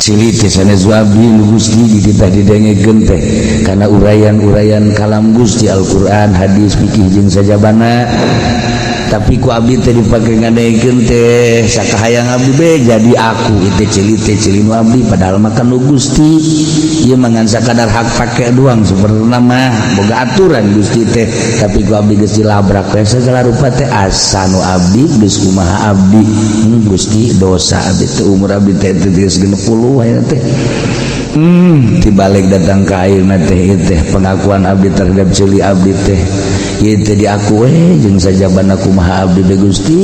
Ceuli teh sanes abdi nu Gusti dititah didengekeun teh kana uraian-uraian kalam Gusti, Al-Qur'an, hadis, fikih jeung sajabana. Tapi ku abdi teh dipake ngadengekeun teh sakahayang abdi be jadi aku itu ceuli teh ceuli nu abdi, padahal mah kan nu Gusti. Ieu mah ngan sakadar hak pake doang. Sebenarnya mah boga aturan Gusti teh, tapi ku abdi geus dilabrak we segala rupa teh, asa nu abdi geus kumaha abdi. Gusti, dosa abdi teh, umur abdi teh geus 60 aya teh. Dibalik datang ka ayeuna teh, ieu teh pengakuan abdi terhadap ceuli abdi teh, ieu teh diaku we jeung sajabana kumaha abdi be. Gusti,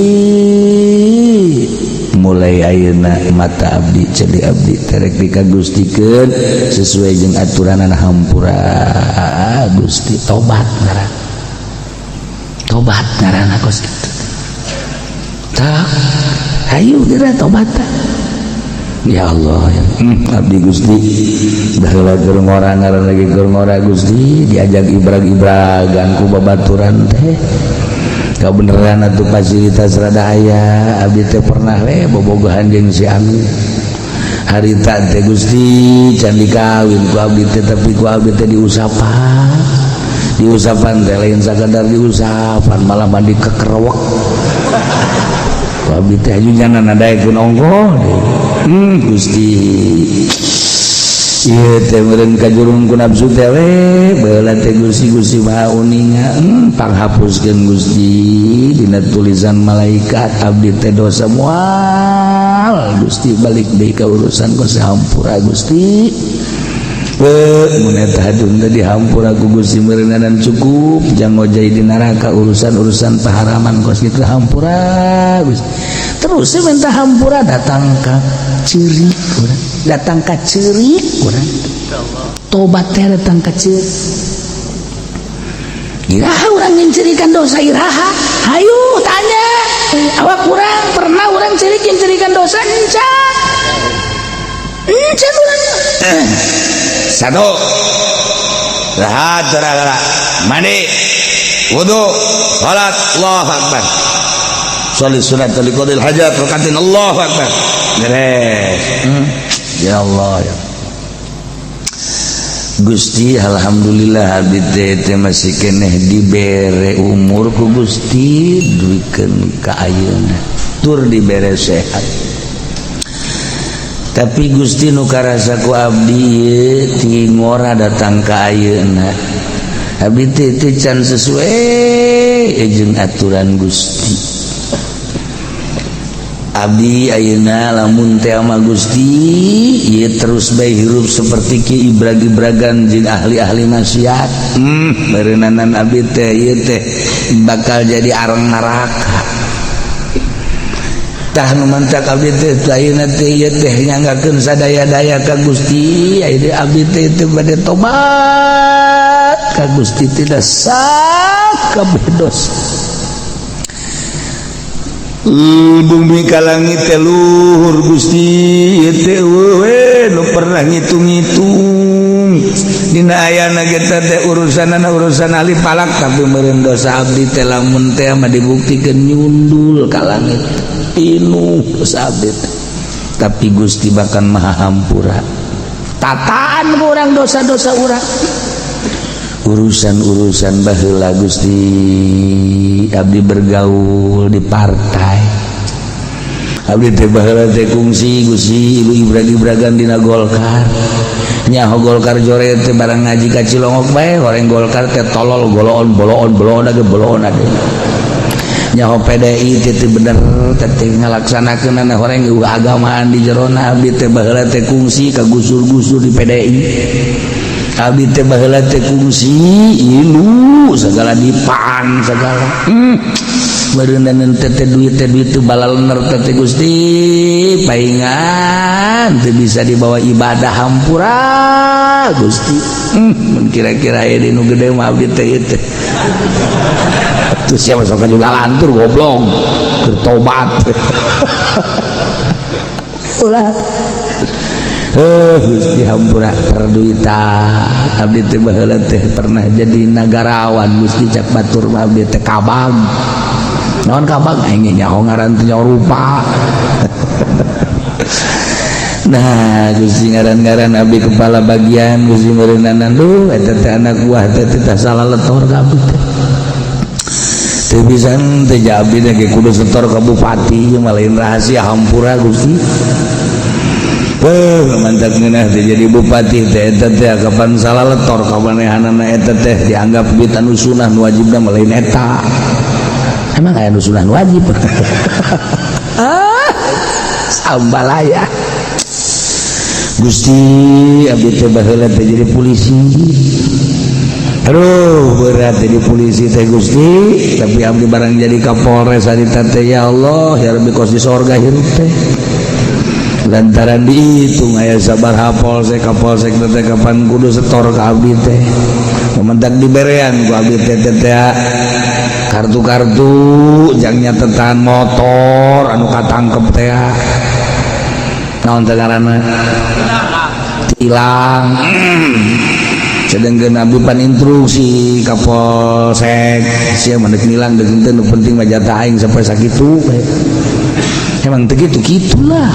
mulai ayeuna mata abdi, ceuli abdi terek dikagustikeun sesuai jeung aturanana. Hampura, Gusti. Tobat ngaran, tobat ngaran kos kitu. Tak hayu geura tobat. Ya Allah ya. Abdi Gusti baheula keur ngora, ngaran lagi keur ngora Gusti, diajak ibrag-ibragan ku babaturan teh. Kabeneran atuh fasilitas rada aya, abdi teh pernah we bobogohan jeung si anu harita teh Gusti, can dikawin ku abdi teh, tapi ku abdi teh diusapan. Diusapan teh lain sakadar diusapan, malah mandi kekerewek ku abdi teh, hayu nyana nadaekeun ongkoh deui. Gusti, ieu teh meureun kajurung ku nafsu teh we baheula teh. Gusti, Gusti Maha uninga, panghapuskeun Gusti dina tulisan malaikat abdi teh dosa moal. Gusti, balik deui ka urusan ku hampura Gusti. Mun eta hadun teh dihampura ku Gusti meureunan cukup jang ngojay di neraka urusan-urusan paharaman kos kitu. Hampura, Gusti. Terus saya minta hampura, datang ka ceurik urang, datang ka ceurik urang tobat teh, datang ka ceurik. Iraha urang nyincirikan dosa? Iraha? Hayu tanya awak urang, pernah urang ceurik nyincirikan dosa? Encan, encan urang. Satu rahat, mandi, wudu, salat, Allahu akbar, sholli sunat liqadil hajat rakatin, Allahu akbar, beres. Ya Allah ya Gusti, alhamdulillah abdi teh masih keneh dibere umur ku Gusti duikeun ka ayeuna, tur dibere sehat. Tapi Gusti, nu karasa ku abdi ieu ti ngora datang ka ayeuna, abdi teh teu can sesuai jeung aturan Gusti. Abdi ayeuna lamun teh sama Gusti ieu terus bae hirup seperti ki ibrag-ibragan jeung ahli-ahli maksiat, beureunanan abdi teh ieu teh bakal jadi arang neraka. Tah, nu mantak abdi teh ayeuna teh ieu teh nyanggakeun sadaya-daya ka Gusti. Ayeuna abdi teh teu bade tobat ka Gusti, tidak sakabeh dosa. Bumi ka langit teh luhur Gusti teh, we nu pernah ngitung-ngitung dina ayana kita teh urusanana urusan ahli falak. Tapi meureun dosa abdi teh lamun teh mah dibuktikeun nyundul ka langit, pinuh dosa abdi teh. Tapi Gusti bahkan maha hampura tataan kurang dosa-dosa urang, urusan-urusan baheula Gusti, abdi bergaul di partai, abdi teh baheula teh kungsi Gusti ibu ibrag-ibragan dina Golkar. Nyaho Golkar jore teh barang ngaji ka Cilongok bae, horeng Golkar teh tolol, goloon boloon boloon age boloon age. Nyaho PDI teh teu bener teh ngalaksanakeun horeng agamaan di jerona. Abdi teh baheula teh kungsi kagusur-gusur di PDI. Abdi teh baheula teh kungsi ilu segala dipan segala. Beureunan teh duit teh duit teh balalener teh. Gusti, paingan teu bisa dibawa ibadah. Hampura, Gusti. Mun kira-kira aya di nu gede mah abdi teh ieu teh. Tuh siapa sok juga lantur goblok bertobat ulah. Gusti, hampura perduitan abdi teh baheula teh pernah jadi nagarawan Gusti. Cak batur mah abdi teh kabag. Naon kabag? Aing nyaho ngaran teh, nyaho rupa. Nah, Gusti, ngaran-ngaran abdi kepala bagian, Gusti, meureunan duh eta teh anak buah teh teh salah letor ka abdi teh. Teu bisa teh abdi teh kudu setor ka bupati, ieu mah lain rahasia, hampura Gusti. Beuh, mantap ngeunah teh jadi bupati teh, eta teh kapan salah letor ka manehanana, eta teh dianggap duit anu sunah, nu wajibna mah lain eta. Emang aya nu sunah nu wajib? Ah, sambalaya. Gusti, abdi teh baheula teh jadi polisi. Aduh, berat jadi polisi teh, Gusti, tapi abdi barang jadi Kapolres harita teh, ya Allah ya Rabbi, kos di sorga hirup teh, lantaran dihitung aya sabaraha polsek, kapolsek teh kapan kudu setor ka abdi teh. Mentak diberean ku abdi teh teh kartu-kartu jang nyatetan motor anu katangkep teh, naon teh ngaranna, tilang. Sedangkan abdi pan instruksi Kapolsek, sia mah deuk nilang deuk henteu, nu penting mah jatah aing sampai sakitu. Emang teu kitu kitulah.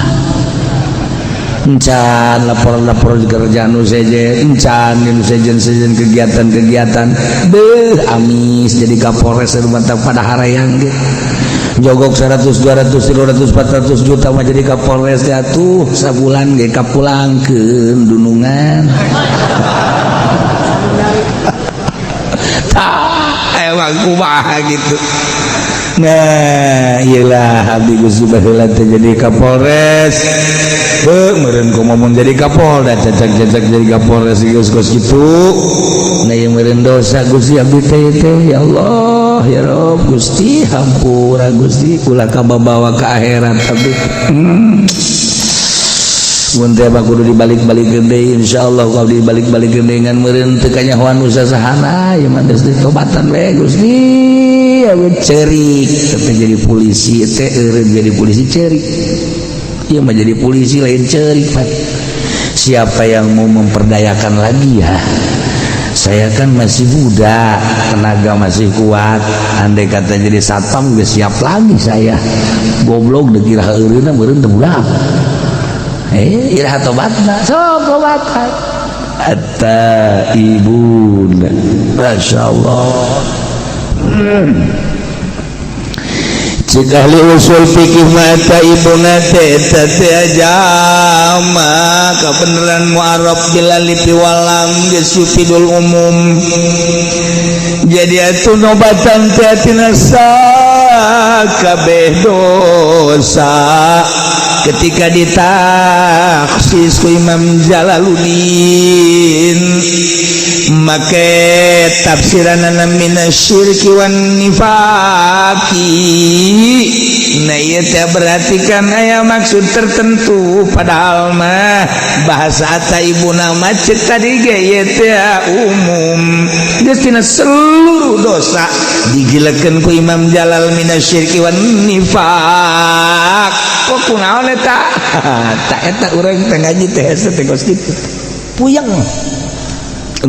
Encan lapor-lapor kerjaan nu sejen, encan nu sejen-sejen kegiatan-kegiatan. Beuh, amis jadi Kapolres, mantap pada harayang ge jogok 100, 200, 300, 400 juta mah jadi Kapolres teh atuh sabulan ge kapulangkeun dunungan. Tah, emang kumaha gitu. Nah, iyalah abdi, Gusti, baheula teh jadi Kapolres. Beuh, meureun kumaha mun jadi Kapolda, cacak-cacak jadi Kapolres geus kos kitu. Nah, ieu meureun dosa, Gusti, abdi teh teh. Ya Allah ya Rob, Gusti, hampura Gusti, ulah kababawa ke akhirat abdi. Mun teh kudu dibalik-balik deui, insyaallah kalau dibalik-balik deui ngan meureun teu kanyahoan usaha sahana ieu mah, geus ditobatan we, Gusti. Ya cerik tapi jadi polisi teh, eureun jadi polisi cerik. Ieu mah jadi polisi lain cerik, Pak. Siapa yang mau memperdayakan lagi ya? Saya kan masih muda, tenaga masih kuat. Andai kata jadi satpam geus siap lagi saya. Goblok, dikira eureunna meureun teu budak. Eh, iraha tobatna? Sok tobatan. At-taibun. Masya Allah. Cik ahli usul fikih mah taibuna teh eta teh jama kabeneran mu'arraf bil alif wal lam geus yufidul umum. Jadi atuh nobatan teh tina sakabeh dosa. Ketika ditaksis ku Imam Jalaluddin make tafsiranana minasyirki wan nifaqi. Nah, ieu teh berarti kan aya maksud tertentu, padahal mah bahasa taibuna mah cek tadi ge ieu teh umum, geus tina seluruh dosa digilekeun ku Imam Jalal minasyirki wan nifaq. Kok kunaon eta? Tak eta urang teh ngaji teh hese teh kos kitu, puyeng,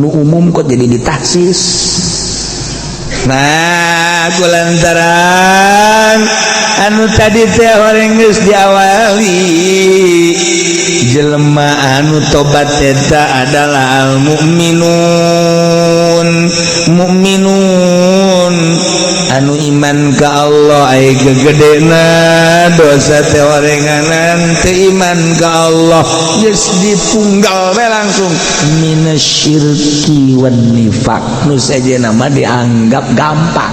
nu umum kok jadi ditaksis. Nah, kulantaran anu tadi teh orang geus diawali jelema anu tobat eta adalah al mukminun, mukminun anu iman ka Allah. Ai gegedena dosa teh orenganan teu iman ka Allah, geus dipunggal we langsung minasyirki wan nifaq, nu sejenna mah dianggap gampang.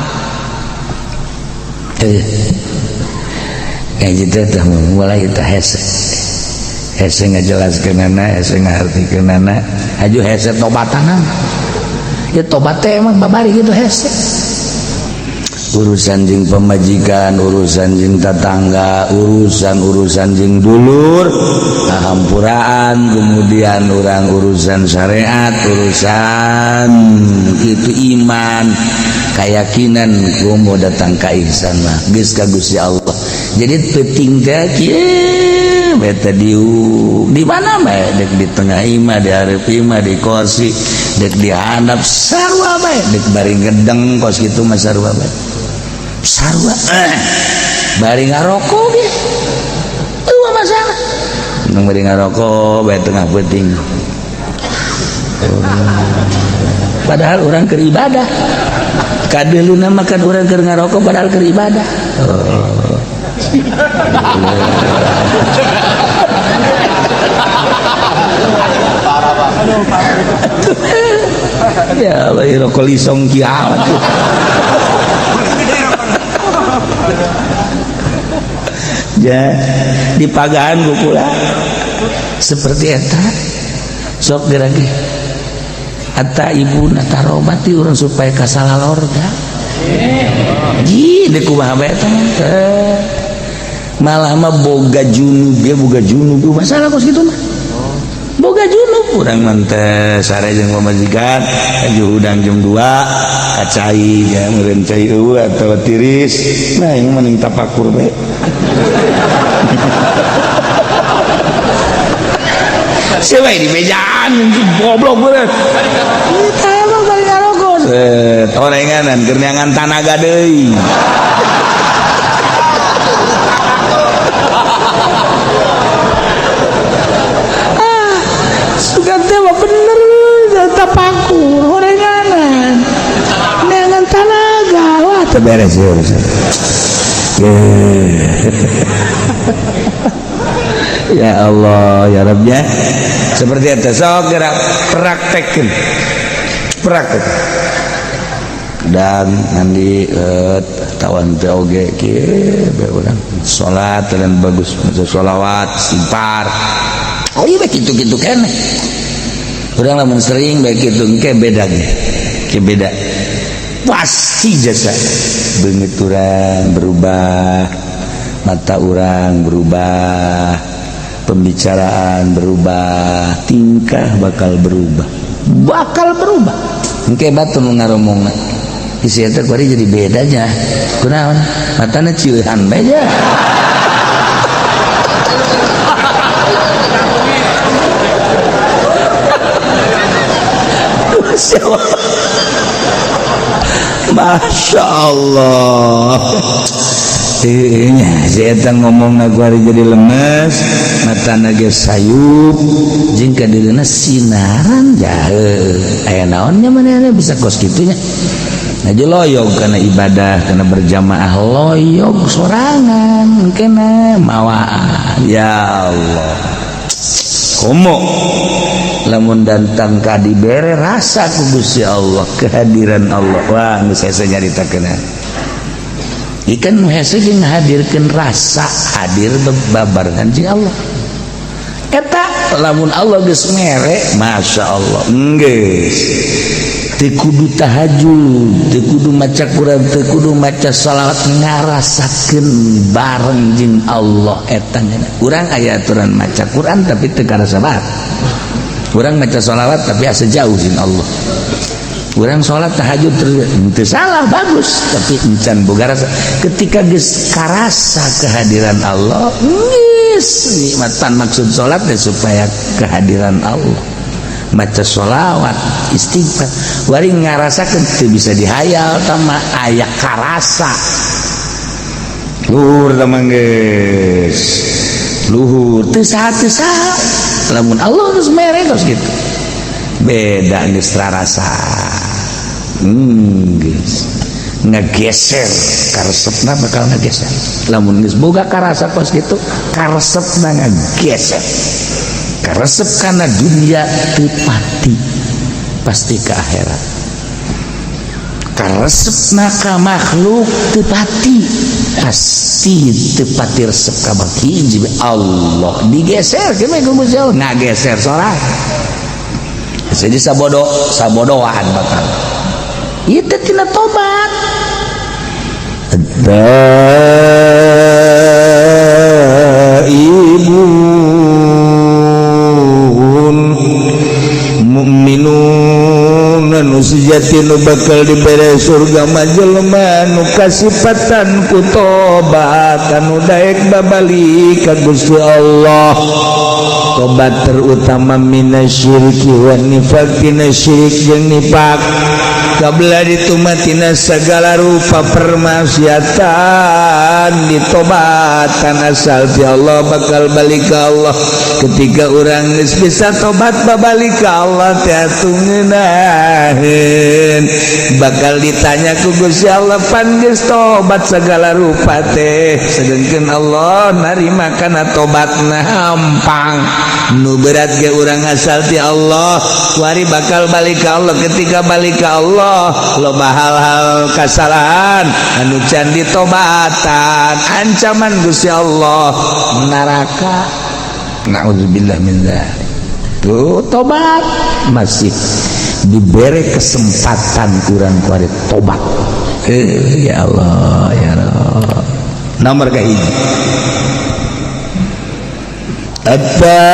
Eh, ngaji teh mulai teh hese hese ngajelaskeunana, hese ngahartikeunana, aju hese tobatana. Ya, tobat teh emang babari gitu hese. Urusan jeung pemajikan, urusan jeung tetangga, urusan urusan jeung dulur, hampuraan, kemudian orang urusan syariat, urusan itu iman, keyakinan. Gua mau datang ke ihsan mah geus ka Gusti Allah. Jadi penting teh kieu beta diu di mana bae, dek di tengah imah, di hareup imah, di kursi, dek di handap, sarua bae, dek bari ngedeng kos kitu mah sarua bae, sarua bari ngarokok ge eueuh masalah. Nu bari ngarokok bae tengah peuting. Padahal orang keur ibadah. Kadeuluna makan orang keur ngarokok padahal keur ibadah. Oh. Ya Allah, rokok lisong kiamat. Ya, di pagaan kukula seperti eta sok diragi ata ibu nata robati urang supaya kasalah lorga. Ji deuk kumaha bae eta malah mah boga junub ya, boga junub masalah kos kitu mah. Boga junub urang mah teh sare jeung pamajikan aju hudang jam 2 kacai ya meureun cai eueuh atawa tiris. Nah ieu mah mending tapakur bae. Siapa di mejaan goblok bener. Kita emang bari ngarokok. Orenganan keur neangan tanaga deui. Ah, sugan teh mah bener tapakur orenganan. Neangan tanaga wah teu beres ya urusan. Ya Allah ya Rabb ya. Seperti itu sok gerak praktekin. Praktek. Dan nanti tawan teh oge kieu bae urang salat dan bagus maca sholawat istighfar. Oh iya bae kitu-kitu keneh. Urang lamun sering bae kitu engke beda ge. Ke beda. Pasti jasa beungeut urang berubah, mata urang berubah, pembicaraan berubah, tingkah bakal berubah, bakal berubah. Engke batu nu ngaromongna isi eta kuari jadi bedanya. Kunaon? Matana cieuhan bae nya. Masya Allah. Nya si eta ngomongna kuari jadi lemes, matana ge sayup, jeung kadirina sinaran jahe. Aya naon nya manehna bisa kos kitu nya. Aja loyog karena ibadah, karena berjamaah loyog sorangan kena mawaan. Ya Allah. Komo lamun datang ka dibere rasa ku Gusti Allah, kehadiran Allah. Wah, geus hese nyaritakeun. Ikan nu hese jeung ngahadirkeun rasa hadir bebarengan jeung Allah. Eta lamun Allah geus mere, Masya Allah, geus. Teu kudu tahajud, teu kudu maca Quran, teu kudu maca shalawat, ngarasakeun bareng jeung Allah eta ngeunah. Urang aya aturan maca Quran tapi teu karasa bae. Urang maca shalawat tapi asa jauh jeung Allah. Urang salat tahajud teu salah bagus, tapi encan boga rasa. Ketika geus karasa kehadiran Allah, geus nikmatan maksud salat teh supaya kehadiran Allah. Maca sholawat istighfar wari ngarasakeun teu bisa dihayal tama aya karasa luhur tama geus luhur teu saha teu saha lamun Allah geus mere geus kitu beda geus rarasa geus ngageser karesepna bakal ngageser lamun geus boga karasa kos kitu karesepna ngageser karesep kana dunia teu pati pasti ke akhirat, karesepna ka makhluk teu pati pasti teu pati resep ka hiji Allah digeser ke ku Gusti Allah ngageser sorang jadi sabodo sabodoan bakal ieu teh tina tobat. Taibun mukminun nu sejati nu bakal dibere surga mah jelema nu kasipatan ku tobat anu daek babalik ka Gusti Allah. Tobat terutama minasyirki wan nifaq, tina syirik jeung nifak. Kabla ditumatina segala rupa permaksiatan ditobatan asal ti Allah bakal balik ke Allah. Ketika urang geus bisa tobat babalik ke Allah teh atuh ngeunaheun, bakal ditanya ku Gusti Allah, "Pan geus tobat segala rupa teh?" Sedengkeun Allah narima kana tobatna, hampang. Nu berat ge urang asal ti Allah kuari bakal balik ke Allah. Ketika balik ke Allah, loba hal-hal kesalahan anu can ditobatan, ancaman Gusti Allah neraka, naudzubillah min dzalik. Tuh, tobat masih diberi kesempatan kurang kuari tobat. Ya Allah, ya Allah. Nomor kahiji, At-taibun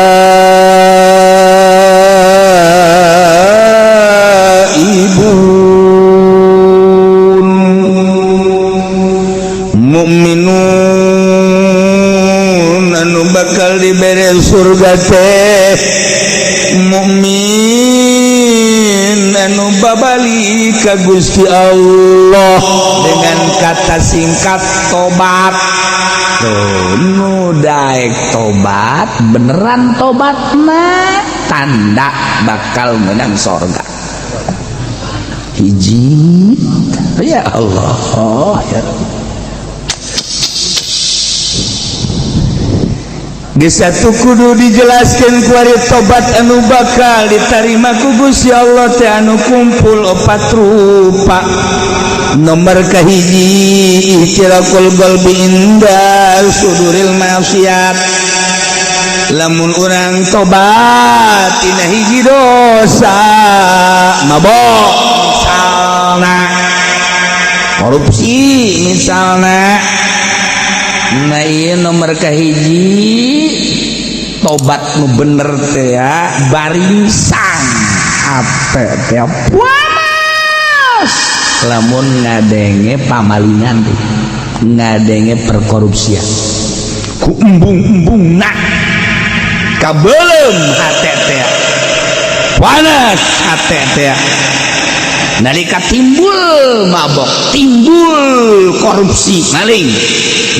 mukminun anu bakal diberi surga teh mukmin anu babalik ka Gusti Allah, dengan kata singkat tobat. Tuh, nu daek tobat beneran tobat mah tanda bakal menang sorga. Hiji, ya Allah, oh, ya. Geus atuh kudu dijelaskeun kuari tobat anu bakal ditarima ku Gusti Allah teh anu kumpul opat rupa. Nomor kahiji, ihtiraqul qalbi inda suduril maksiat. Lamun urang tobat tina hiji dosa, mabok misalna, korupsi misalna. Nah, iya, nomor kahiji tobat nu bener teh ya baringsang hate teh panas lamun ngadenge pamalingan teh, ngadenge perkorupsian, ku embung-embung nak kabelem hate teh, panas hate teh. Nalika timbul mabok, timbul korupsi, maling,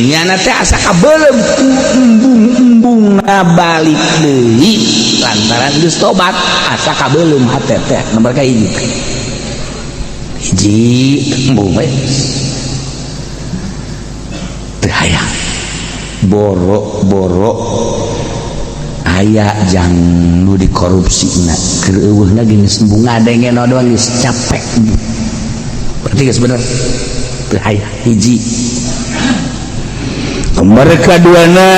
nyana teh asa kabelem ku embung-embung balik deui lantaran geus tobat, asa kabelem hate teh. Nomor kahiji, hiji embung we teu hayang borok-borok aya jang nu dikorupsi na keur eueuhna geus embung, ngadenge doang geus capek, berarti geus bener teu hayang. Hiji. Nomor kaduana,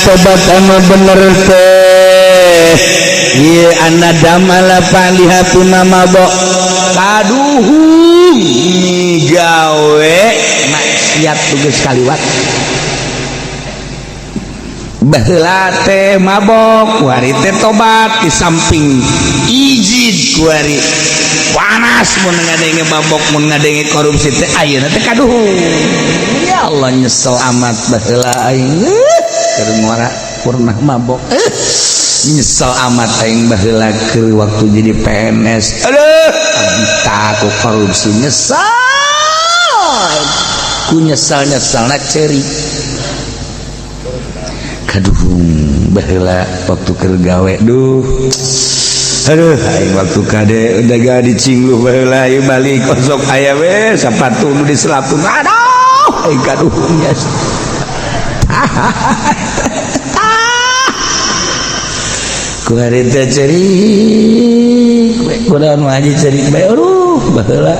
tobat anu bener teh ieu an-nadamu ala fa'liha fima madha, kaduhung migawe maksiat nu geus kaliwat. Baheula teh mabok, kuari teh tobat, di samping izin kuari panas mun ngadenge mabok, mun ngadenge korupsi teh, ayeuna teh kaduhung, ya Allah, nyesel amat baheula aing keur ngora pernah mabok, nyesel amat aing baheula keur waktu jadi PNS, aduh, abita ku korupsi, nyesel ku nyesel nyeselna ceri. Kaduhung baheula waktu keur gawe, duh, aduh, aing waktu kade udah gak dicingluh baheula ieu balik osok aya we sapatu nu diselapun, aduh, aing kaduhung nya. Ku hari teh cerik kunaon haji, cerik bae, aduh, baheula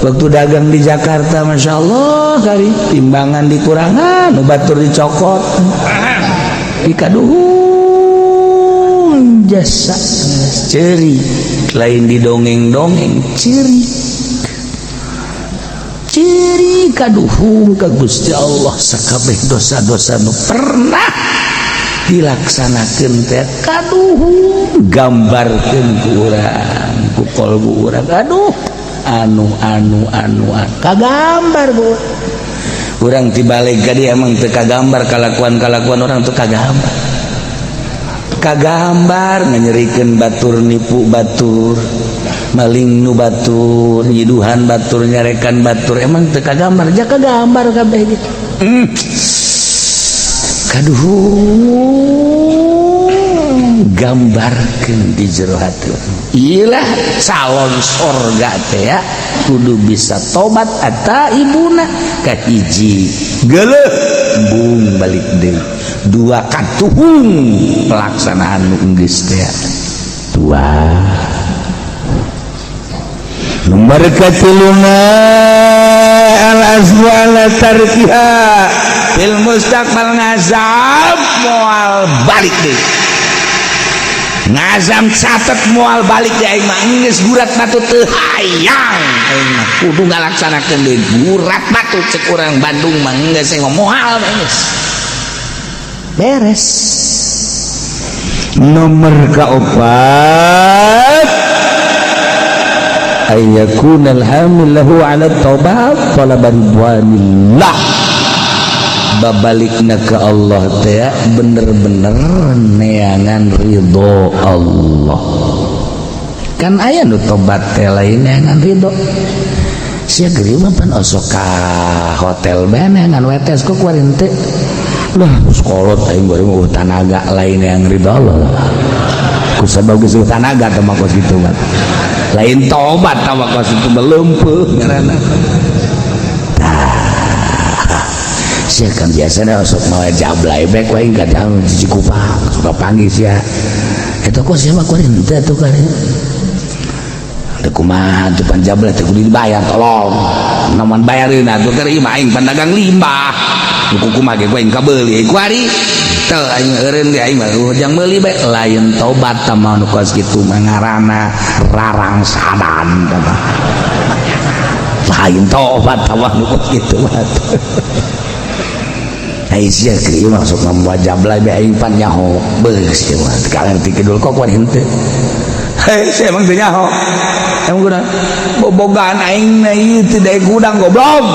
waktu dagang di Jakarta, Masya Allah, kali timbangan dikurangan, nu batur dicokot, dikaduhung jasa cerik, lain didongeng-dongeng, cerik ciri kaduhung ka Gusti Allah, sakabeh dosa-dosa nu pernah dilaksanakeun teh kaduhung, gambarkeun ku urang, ku kolbu urang, aduh, anu anu anu anu kagambar bu urang tibalik ka dia. Emang teu kagambar kalakuan-kalakuan orang tuh, kagambar kagambar nganyerikeun batur, nipu batur. Maling nu batur, nyiduhan batur, nyarekan batur, emang teu kagambar? Ja kagambar kabeh gitu. Kaduhung gambarkeun di jero hati. Ilah calon sorga teh ya kudu bisa tobat attaibuna. Kahiji, geuleuh embung balik deui. Dua, katuhung pelaksanaan nu geus teh. Dua. Nomor katiluna, al azmu ala tarkiha fil mustaqbal. Ngazam moal balik deui, ngazam catet moal balik deui. Aing mah geus gurat batu, teu hayang. Aing mah kudu ngalaksanakeun deui. Gurat batu cek urang Bandung mah, geus aing mah moal, geus beres. Nomor kaopat, ayyakuna alhamil lahu ala taubat talaban ridwanillah. Babalikna ke Allah teh bener-bener neangan ridho Allah. Kan aya nu tobat teh lain neangan ridho. Sia geuring mah pan osok ka hotel bae neangan wetes, kok kuari teh lah sekolot. Aing baru mau tanaga, lain yang ridho Allah. Ku sabab geus tanaga teh mah kos kitu mah lain tobat, tah mah kos itu melempeuh ngaranna. Tah sia kan biasanya osok mau jablay bae ku aing kadang di Cikupa suka panggil sia eta, kok sia mah kuari henteu atuh kali. Teu kumaha tuh pan jablay teh kudu dibayar, tolong namun bayareun atuh keur ieu mah aing pan dagang limbah. Ku kumaha ge ku aing kabeuli kuari teu aing eureun ge, aing mah jang meuli bae. Lain tobat tah mah nu kos kitu mah, ngaranna rarang sadan tah mah. Lain tobat tah mah nu kos kitu mah. Ai sia keur ieu masuk mawa jablay bae, aing pan nyaho beus ieu mah kalian ti kidul, kok kuari henteu. Hei, saya emang teu nyaho. Emang gudang bobogaan aing na ieu teu daek gudang, goblok.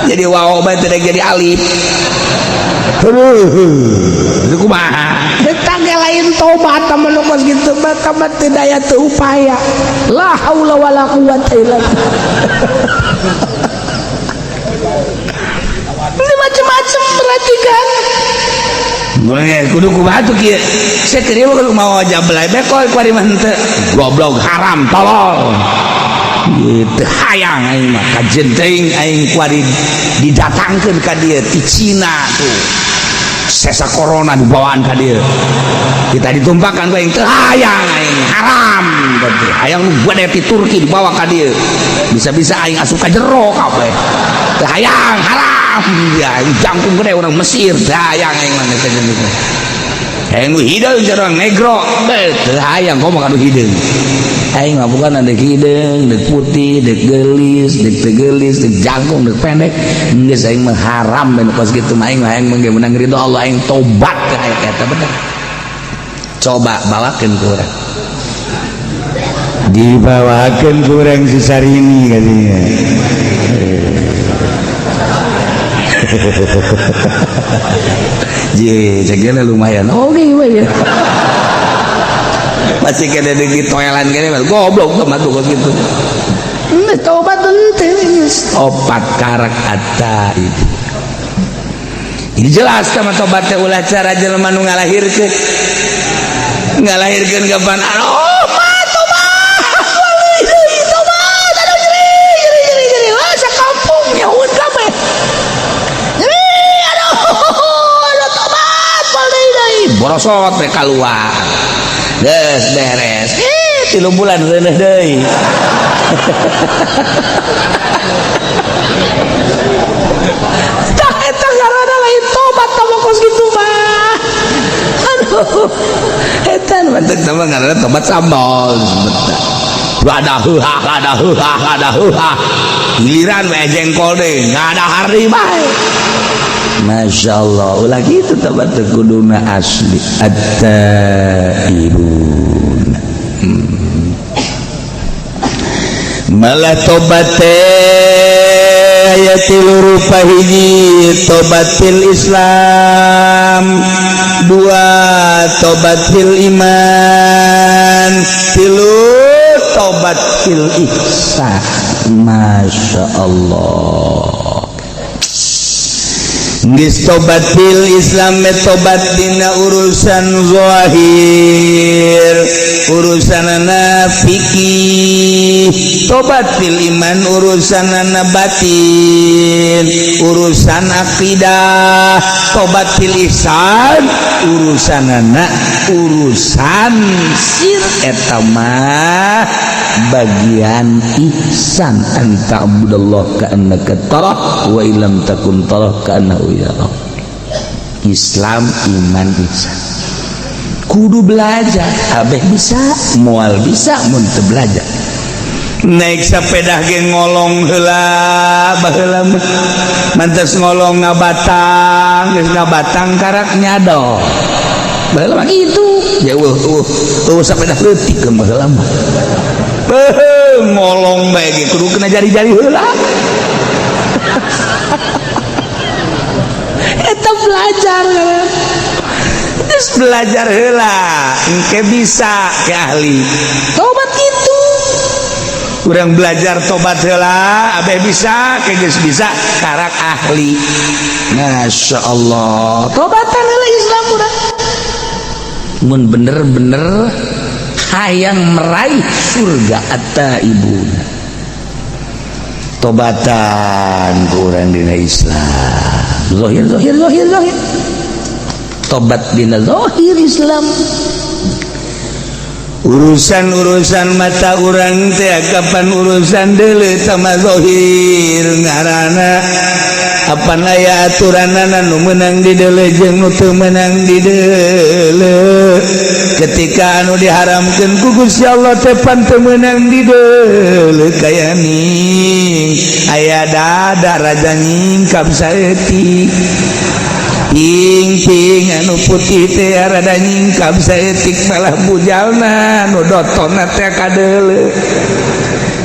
Jadi wow bae teu daek jadi alif. Aduh, itu kumaha? Eta ge lain tobat tah mah nu kos kitu mah, tobat teu daya teu upaya. La haula wala quwata illa billah. Ini macam-macam berarti kan. Boleh kudu kumaha tuh kieu. Saya keur ieu kudu mawa jablay bae kok kuari mah henteu. Goblok, haram, tolol. Gitu hayang aing mah kajen teuing aing kuari didatangkeun ka dieu ti Cina tuh. Sesa corona dibawaan ka dieu. Kita ditumpahkan ku aing, teu hayang aing, haram berarti. Hayang nu gede ti Turki dibawa ka dieu. Bisa-bisa aing asup ka jero kabeh. Teu hayang, haram. Ya aing jangkung gede urang Mesir, teu hayang aing mah teh gitu. Hayang nu hideung urang negro, teu hayang komo ka nu hideung. Aing mah bukan ada hideung, deuk putih, deuk geulis, deuk teu geulis, deuk jangkung, deuk pendek. Geus aing mah haram ben kos kitu mah. Aing mah hayang mah menang ridho Allah, aing tobat ke hayang eta bener. Coba bawakeun ku urang. Dibawakeun ku urang si Sarini katanya. Je, ceknya lumayan. Oke, okay, ya. Masih kena di toelan kene goblok sama tuh kos gitu. Tobat henteu geus. Opat karak atta itu. Ini jelas sama tobat teh ulah cara jelema nu ngalahirkeun. Ngalahirkeun kapan? Oh, mah tobat. Deui tobat. Aduh nyeri, nyeri, nyeri, nyeri. Wah, sakampung nyaun kabeh. Nyeri, aduh, aduh tobat, moal deui deui. Borosot we kaluar. Geus beres. 3 bulan reuneuh deui. Tah eta ngaranna lain tobat tah mah kos kitu mah. Aduh. Eta nu penting teh mah ngaranna tobat sambal. Ada heuhah, ada heuhah, ada heuhah. Giliran we jengkol deui, ngadahar deui bae. Masya Allah, ulah gitu tobat teh kuduna asli at-taibun. Malah tobat teh aya tilu rupa. Hiji, tobatil Islam. Dua, tobatil iman. iman, tilu tobat fil ihsan. Masya Allah. Geus tobat fil Islam, tobat dina urusan zahir, urusanana fikih, tobat fil iman urusanana batin, urusan akidah, tobat fil ihsan urusanana urusan sir, eta mah bagian ihsan, an ta'budallah ka'annaka tarah wa illam takun tarah ka'annahu yarah. Islam, iman, ihsan kudu belajar, abeh bisa moal bisa mun teu belajar. Naik sepeda ge ngolong heula baheula mah, mantes ngolong ngabatang, geus ngabatang karak nyadol. Baheula mah kitu ya, eueuh eueuh eueuh sepeda leutik baheula mah. Beuh, ngolong bae ge kudu kena jari-jari heula. Eta belajar, geus belajar heula engke bisa ke ahli tobat gitu. Urang belajar tobat heula abeh bisa ke geus bisa karak ahli. Masya Allah, tobatan heula Islam urang mun bener-bener hayang meraih surga atta ibuna. Tobatan kurang dina Islam zahir zahir zahir zahir, tobat dina zahir Islam. Urusan-urusan mata urang teh kapan urusan deuleu sama zahir ngaranna, apan aya aturanana nu meunang di deuleu jeung nu teu meunang di deuleu. Ketika anu diharamkeun ku Gusti Allah teh pan teu meunang di deuleu, kaya ning aya dada raja nyingkap saeutik, ping-ping anu putih teh rada nyingkap saeutik, malah bujalna nu dotonna teh kadeuleu.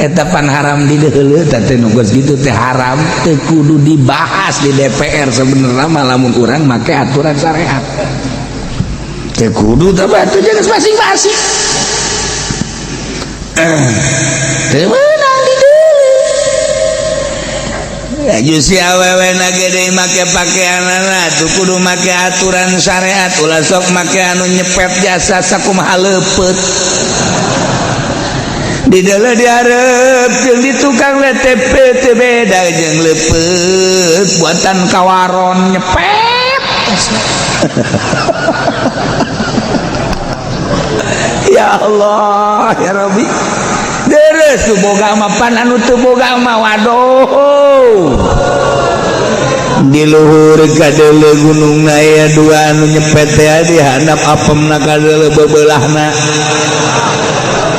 Eta pan haram di deuleu teh, nu geus kitu teh haram, teu kudu dibahas di DPR sebenarnya mah lamun urang make aturan syariat. Teu kudu teh atuh geus masing-masing. Teu meunang di deuleu. Aju si awewe na gede make pakaianana tuh kudu make aturan syariat, ulah sok make anu nyepet jasa sakumaha leupeut. Di deuleu dihareup jeung di tukang WTP teu beda jeung leupeut buatan kawaron nyepet. Ya Allah ya Rabbi. Deres nu boga mah pan anu teu boga mah waduh. Di luhur kadeuleu gunung aya dua anu nyepet teh di handap apemna kadeuleu bebeulahna.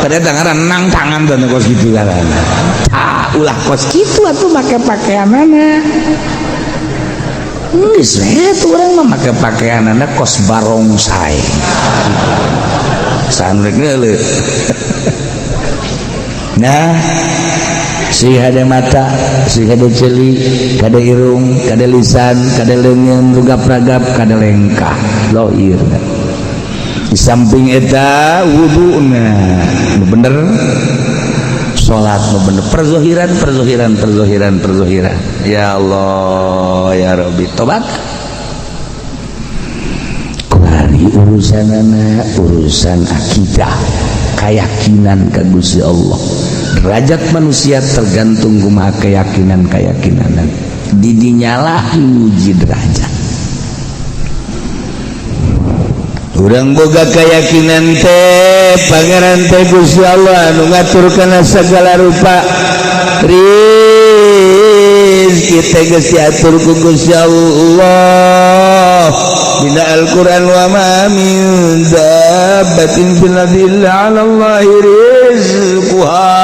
Ternyata ngaran nang tangan teh kos kitu ngaranna. Tah ulah kos kitu atuh make pakaianana. Geus we atuh urang mah make pakaianana kos barongsai. Saha rek ngeuleuh. Nah, si hade mata, si hade ceuli, kade irung, kade lisan, kade leungeun, rugap-ragap, kade lengkah, lohir. Di samping eta wuduna nu bener, salat nu bener, perzohiran perzohiran perzohiran perzohiran. Ya Allah ya Rabbi, tobat. Kuari urusanana urusan akidah, keyakinan ka Gusti Allah. Derajat manusia tergantung kumaha keyakinan-keyakinan. Didinyalah nguji derajat. Urang boga keyakinan teh Pangeran teh Gusti Allah anu ngatur kana segala rupa rizki teh geus diatur ku Gusti Allah dina Al-Qur'an, wa ma min dabbatin fil ardi illa 'ala Allahi rizquha.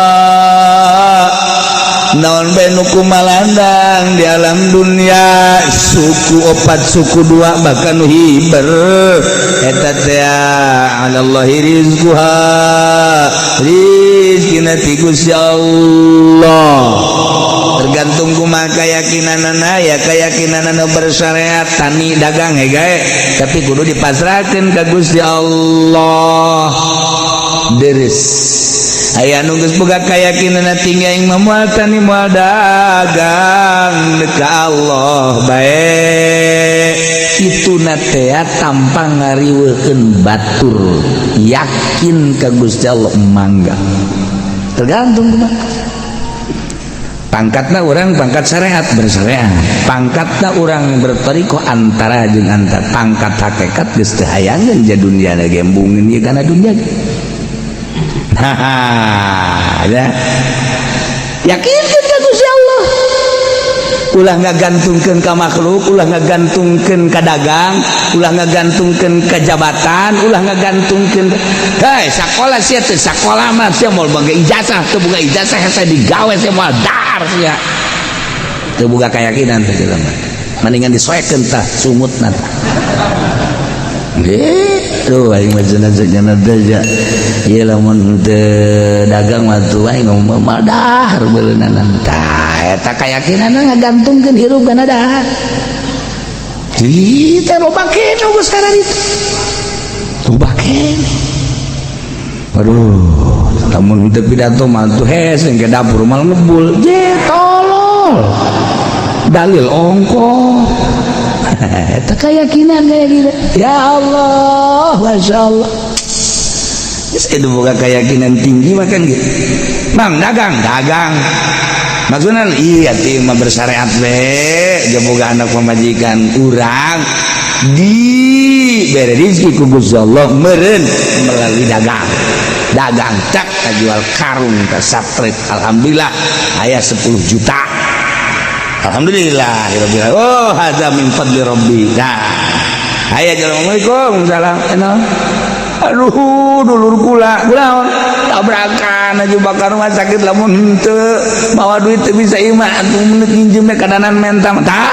Naon bae nu kumalandang di alam dunia, suku opat suku dua bahkan nu hiber eta teh 'ala Allahi rizquha, rizkina ti Gusti Allah. Tergantung kumaha keyakinanana, ya keyakinanana bersyariat tani dagang he gae, tapi kudu dipasrahkeun ka Gusti Allah. Deres aya nu geus boga keyakinan tinggi, aing mah moal tani, moal dagang, ka Allah bae. Kitu na teh tampang ngariweukeun batur yakin ka Gusti Allah. Mangga, tergantung kumaha pangkatna. Urang pangkat syariat, bersyariat. Pangkatna urang bertoriko antara jeung antar. Pangkat hakikat geus teu hayangeun ja dunia gembungin ieu kana dunia. Nah, ya yakinkeun ka Gusti Allah, ulah ngagantungkeun ka makhluk, ulah ngagantungkeun ka dagang, ulah ngagantungkeun ka jabatan, ulah ngagantungkeun. Hei, sakola sia teh, sakola mah sia moal boga ijazah, teu boga ijazah hese digawe, sia moal dahar sia. Teu boga keyakinan teh jelema. Mendingan disoekeun tah sungutna tah. Gitu aing mah cenah cenah teh ya. Ieu lamun teu dagang mah tuh aing moal dahar beuleunanan. Tah, eta keyakinan ngagantungkeun hirup kana dahar. Di teh loba kene geus itu. Loba kene. Aduh, lamun teu pidato mah tuh hes ke dapur mal ngebul. Je tolol. Dalil ongko. Eta keyakinan kayak gitu. Ya Allah, Masya Allah. Itu bukan keyakinan tinggi makan gitu. Bang, dagang, dagang. Maksudnya iya tim mah bersyariat be, boga anak pamajikan urang di bere rezeki ku Gusti Allah meureun melalui dagang. Dagang cak jual karung ke satrit, alhamdulillah aya 10 juta. Alhamdulillah, oh hadza min fadli rabbi. Nah, aya assalamualaikum salam. Aduh, dulur kula, kula tabrakan aja bakar rumah sakit, lamun henteu mawa duit teu bisa ieu mah atuh menit nginjem kadanan menta. Tah,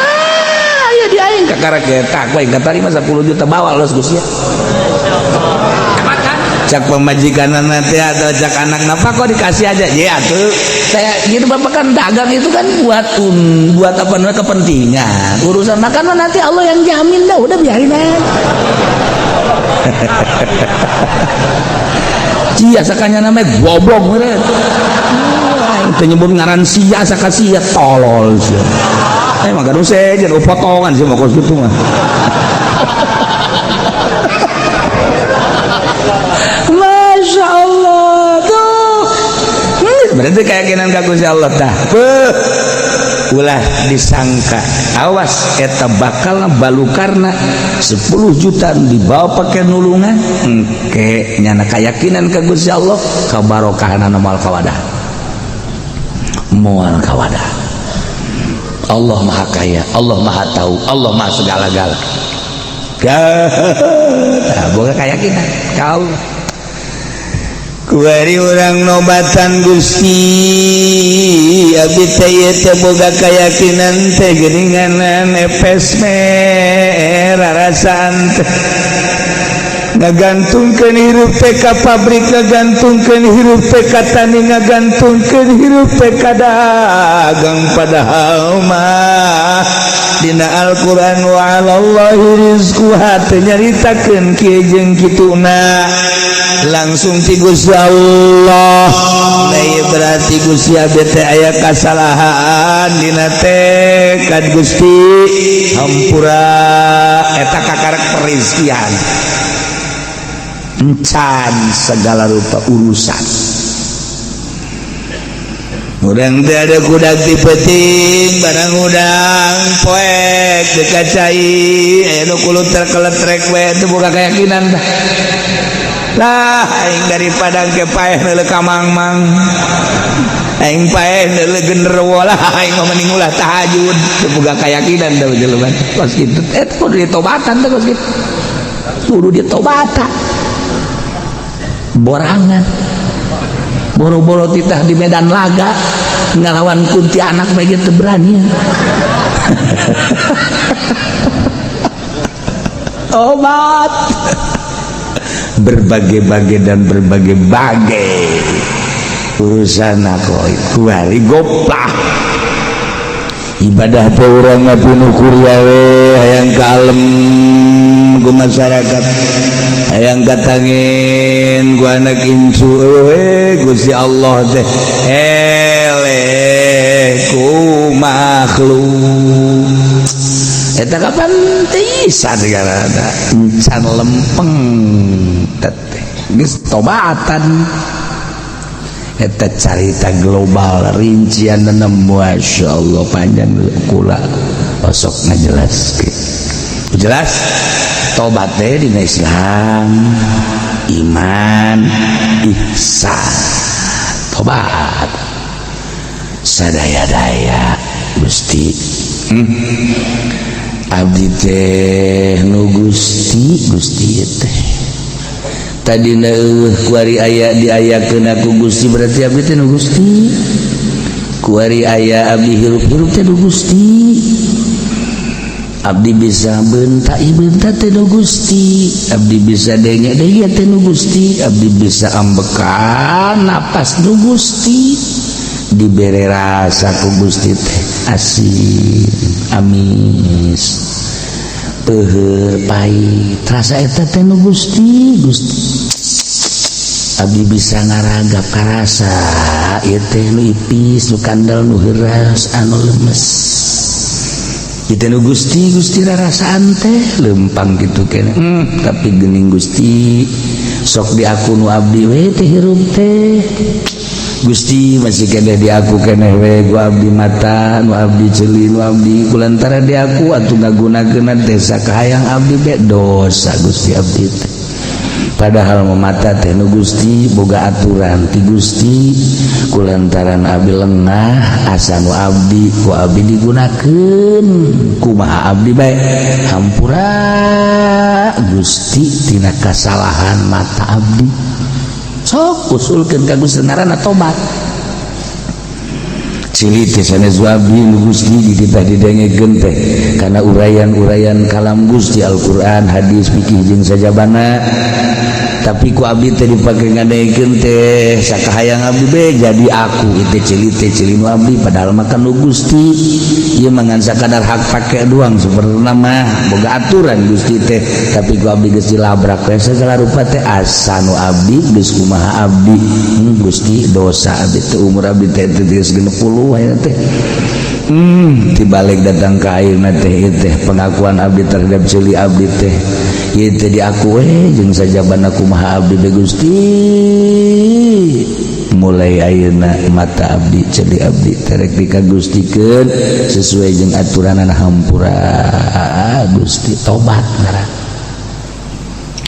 aya di aing kakara getak we katarima 10 juta, bawa los Gus ya. Cak pemajikan nanti atau cak anak napa kok dikasih aja ya tuh saya gitu. Bapak kan dagang itu kan buat buat apa namanya, kepentingan urusan makan nanti Allah yang jamin dah, udah biarin aja. Cia sakanya namanya goblok meureun. Teu nyebut ngaran sia saka sia tolol sia. Eh mah gaduh sejen potongan sih mah kos kitu mah. Masya Allah tuh. Berarti keyakinan ka Gusti Allah tah. Beuh. Ulah disangka, awas eta bakal balukarna 10 juta dibawa pakai nulungan engke nyana keyakinan ka Gusti Allah kabarokahanana moal kawadah, moal kawadah. Allah Maha Kaya, Allah Maha Tahu, Allah Maha segala-gala. Tah boga keyakinan ka Allah. Kuari urang nobatan Gusti, abdi teh ieu teh boga keyakinan teh geuninganan epes merarasaan teh ngagantungkeun hirup teh ka pabrik, ngagantungkeun hirup teh ka tani, ngagantungkeun hirup teh ka dagang, padahal mah dina Al-Qur'an wa 'alallahi rizquha teh nyaritakeun kieu jeung kituna langsung ti Gusti Allah. Nah, ieu berarti Gusti abdi teh aya kasalahan dina tekad, Gusti hampura. Eta kakarek perizkian encan segala rupa urusan. Urang teh ada kudak ti peuting barang udang poek teu kacai, aya nu kuluter keletrek we teu boga keyakinan tah. Lah aing daripada ke paeh neuleuh ka mangmang, aing paeh neuleuh genderuwo lah, aing mah mending ulah tahajud. Teu boga keyakinan tah jelema kos kitu. Eta kudu ditobatan teh kos kitu, kudu ditobatan. Borangan boro-boro titah di medan laga ngelawan kuntianak bae teu berani. Obat berbagai-bagai dan berbagai-bagai urusan aku kuari goplah ibadah teh urang mah pinuh kuria we hayang kalem. Ku masyarakat hayang katangin ku anak incu, we Gusti Allah teh eleh ku makhluk. Eta kapan tisan gara encan lempeng teh geus tobatan. Eta carita global, rincian. Masya Allah, panjang, kula osok ngajelaskeun jelas. Tobat teh dina Islam iman, ihsan, tobat sadaya-daya. Gusti, Abdi teh nu Gusti, Gusti teh tadi kuari aya diayakeun ku Gusti, berarti abdi teh nu Gusti. Kuari aya abdi hirup-hirup teh nu Gusti. Abdi bisa bentak bentak teh nu Gusti. Abdi bisa denge denge teh nu Gusti. Abdi bisa ambekan napas nu Gusti. Dibere rasa ku Gusti teh asin, amis, peuheur, pahit, rasa eta teh nu Gusti. Gusti, abdi bisa ngaragap karasa ieu teh nu ipis, nu kandel, nu heuras, anu lemes. Ieu nu Gusti. Gusti, rarasaan teh lempang gitu kene, tapi geuning Gusti sok di aku nu abdi we teh hirup teh. Gusti, masih keneh di aku keneh we ku abdi mata nu abdi, ceuli nu abdi. Kulantara di aku atuh ngagunakeun teh sakahayang abdi be dosa. Gusti, abdi teh padahal mata teh nu Gusti, boga aturan ti Gusti. Kulantaran abdi lengah, asa nu abdi ku abdi digunakeun kumaha abdi bae. Hampura Gusti tina kasalahan mata abdi. Sok usulkeun ka Gusti, ngaranna tobat. Ceuli teh sanes abdi, nu Gusti. Dititah didengekeun teh kana uraian-uraian kalam Gusti, Al-Qur'an, hadis, fikih jeung sajabana, tapi ku abdi teh dipake ngadengekeun teh sakahayang abdi be jadi aku itu. Ceuli teh ceuli nu abdi, padahal makan nu Gusti. Ieu mah ngan sakadar hak pake doang. Sebenarnya mah boga aturan Gusti teh, tapi ku abdi geus dilabrak we segala rupa teh, asa nu abdi geus kumaha abdi. Gusti, dosa abdi teh. Umur abdi teh geus 60 aya teh. Dibalik datang ke ayeuna teh, ieu teh pengakuan abdi terhadap ceuli abdi teh, ieu teh diaku we jeung sajabana kumaha abdi be. Gusti, mulai ayeuna mata abdi, ceuli abdi terek dikagustikeun sesuai jeung aturanana. Hampura Gusti. Tobat ngaran,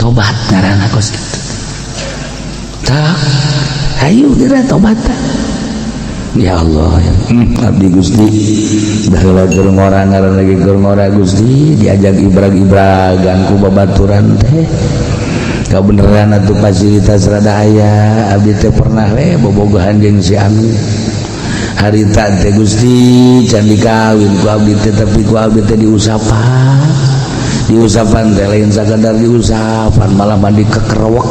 tobat ngaranna kos kitu. Tak hayu geura tobat. Ya Allah ya. Abdi Gusti baheula keur ngora, ngaran lagi keur ngora Gusti, diajak ibrag-ibragan ku babaturan teh. Kabeneran atuh fasilitas rada aya, abdi teh pernah we bobogohan jeung si Ami harita teh. Gusti, can dikawin ku abdi teh, tapi ku abdi teh diusapan, diusapan teh lain sakadar diusapan, malah mandi kekerewek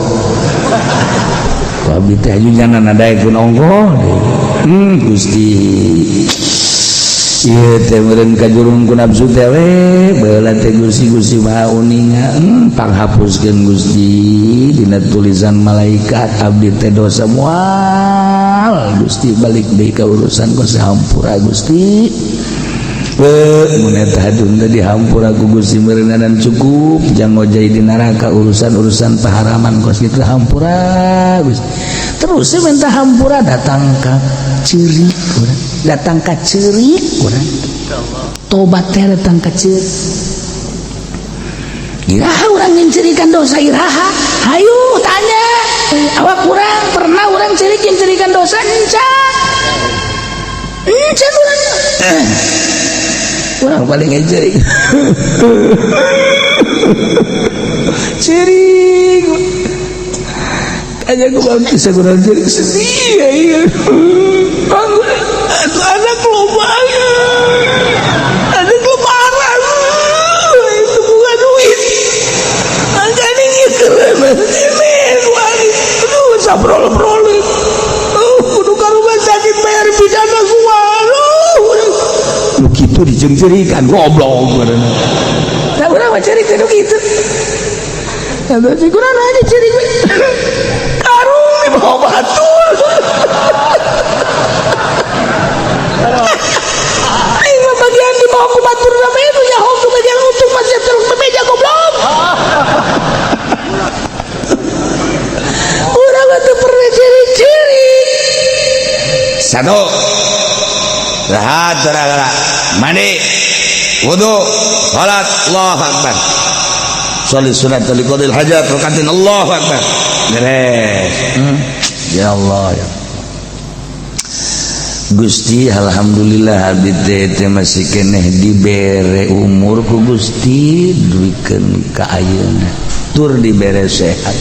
ku abdi teh. Hayu daek ku nongko. Gusti, ieu teh meureun kajurung ku nafsu teh we baheula teh. Gusti, Gusti Maha uninga, panghapuskeun Gusti dina tulisan malaikat abdi teh dosa moal. Gusti, balik deui ka urusan ku, hampura Gusti. Mun eta hadun teh dihampura ku Gusti meureunan cukup jang ngojay di neraka urusan-urusan paharaman kos kitu. Hampura Gusti. Terus saya minta hampura, datang ka ceurik urang, datang ka ceurik urang. Tobat teh datang ka ceurik. Iraha urang nyincirikan dosa? Iraha? Hayu tanya awak urang, pernah urang ceurik nyincirikan dosa? Encan, encan urang. Urang paling ceurik ceurik. Tanya gue bisa kurang ceurik, sedih ya. Iya, anak loba, anak lebaran itu bukan duit, makanya ini keren ini. Aduh, sabrol-brol, oh, kudu ka rumah sakit bayar pidana gua. Aduh, lu gitu dijengcerikan, goblok. Tak urang. mah ceurik teh kitu. Eta sih kurang aja ceurik. Karung dibawa batur. Aing mah bagian dibawa ku batur sampe itu nyaho ku bagian untung masih terus bebeja goblok. Urang mah teu pernah ciri-ciri. Satu, rahat saudara, mandi, wudu, salat, Allahu Akbar, sholat sunat liqadil hajat rakatin, Allahu Akbar, beres. Ya Allah ya Gusti, alhamdulillah abdi teh masih keneh dibere umur ku Gusti duikeun ka ayeuna tur dibere sehat.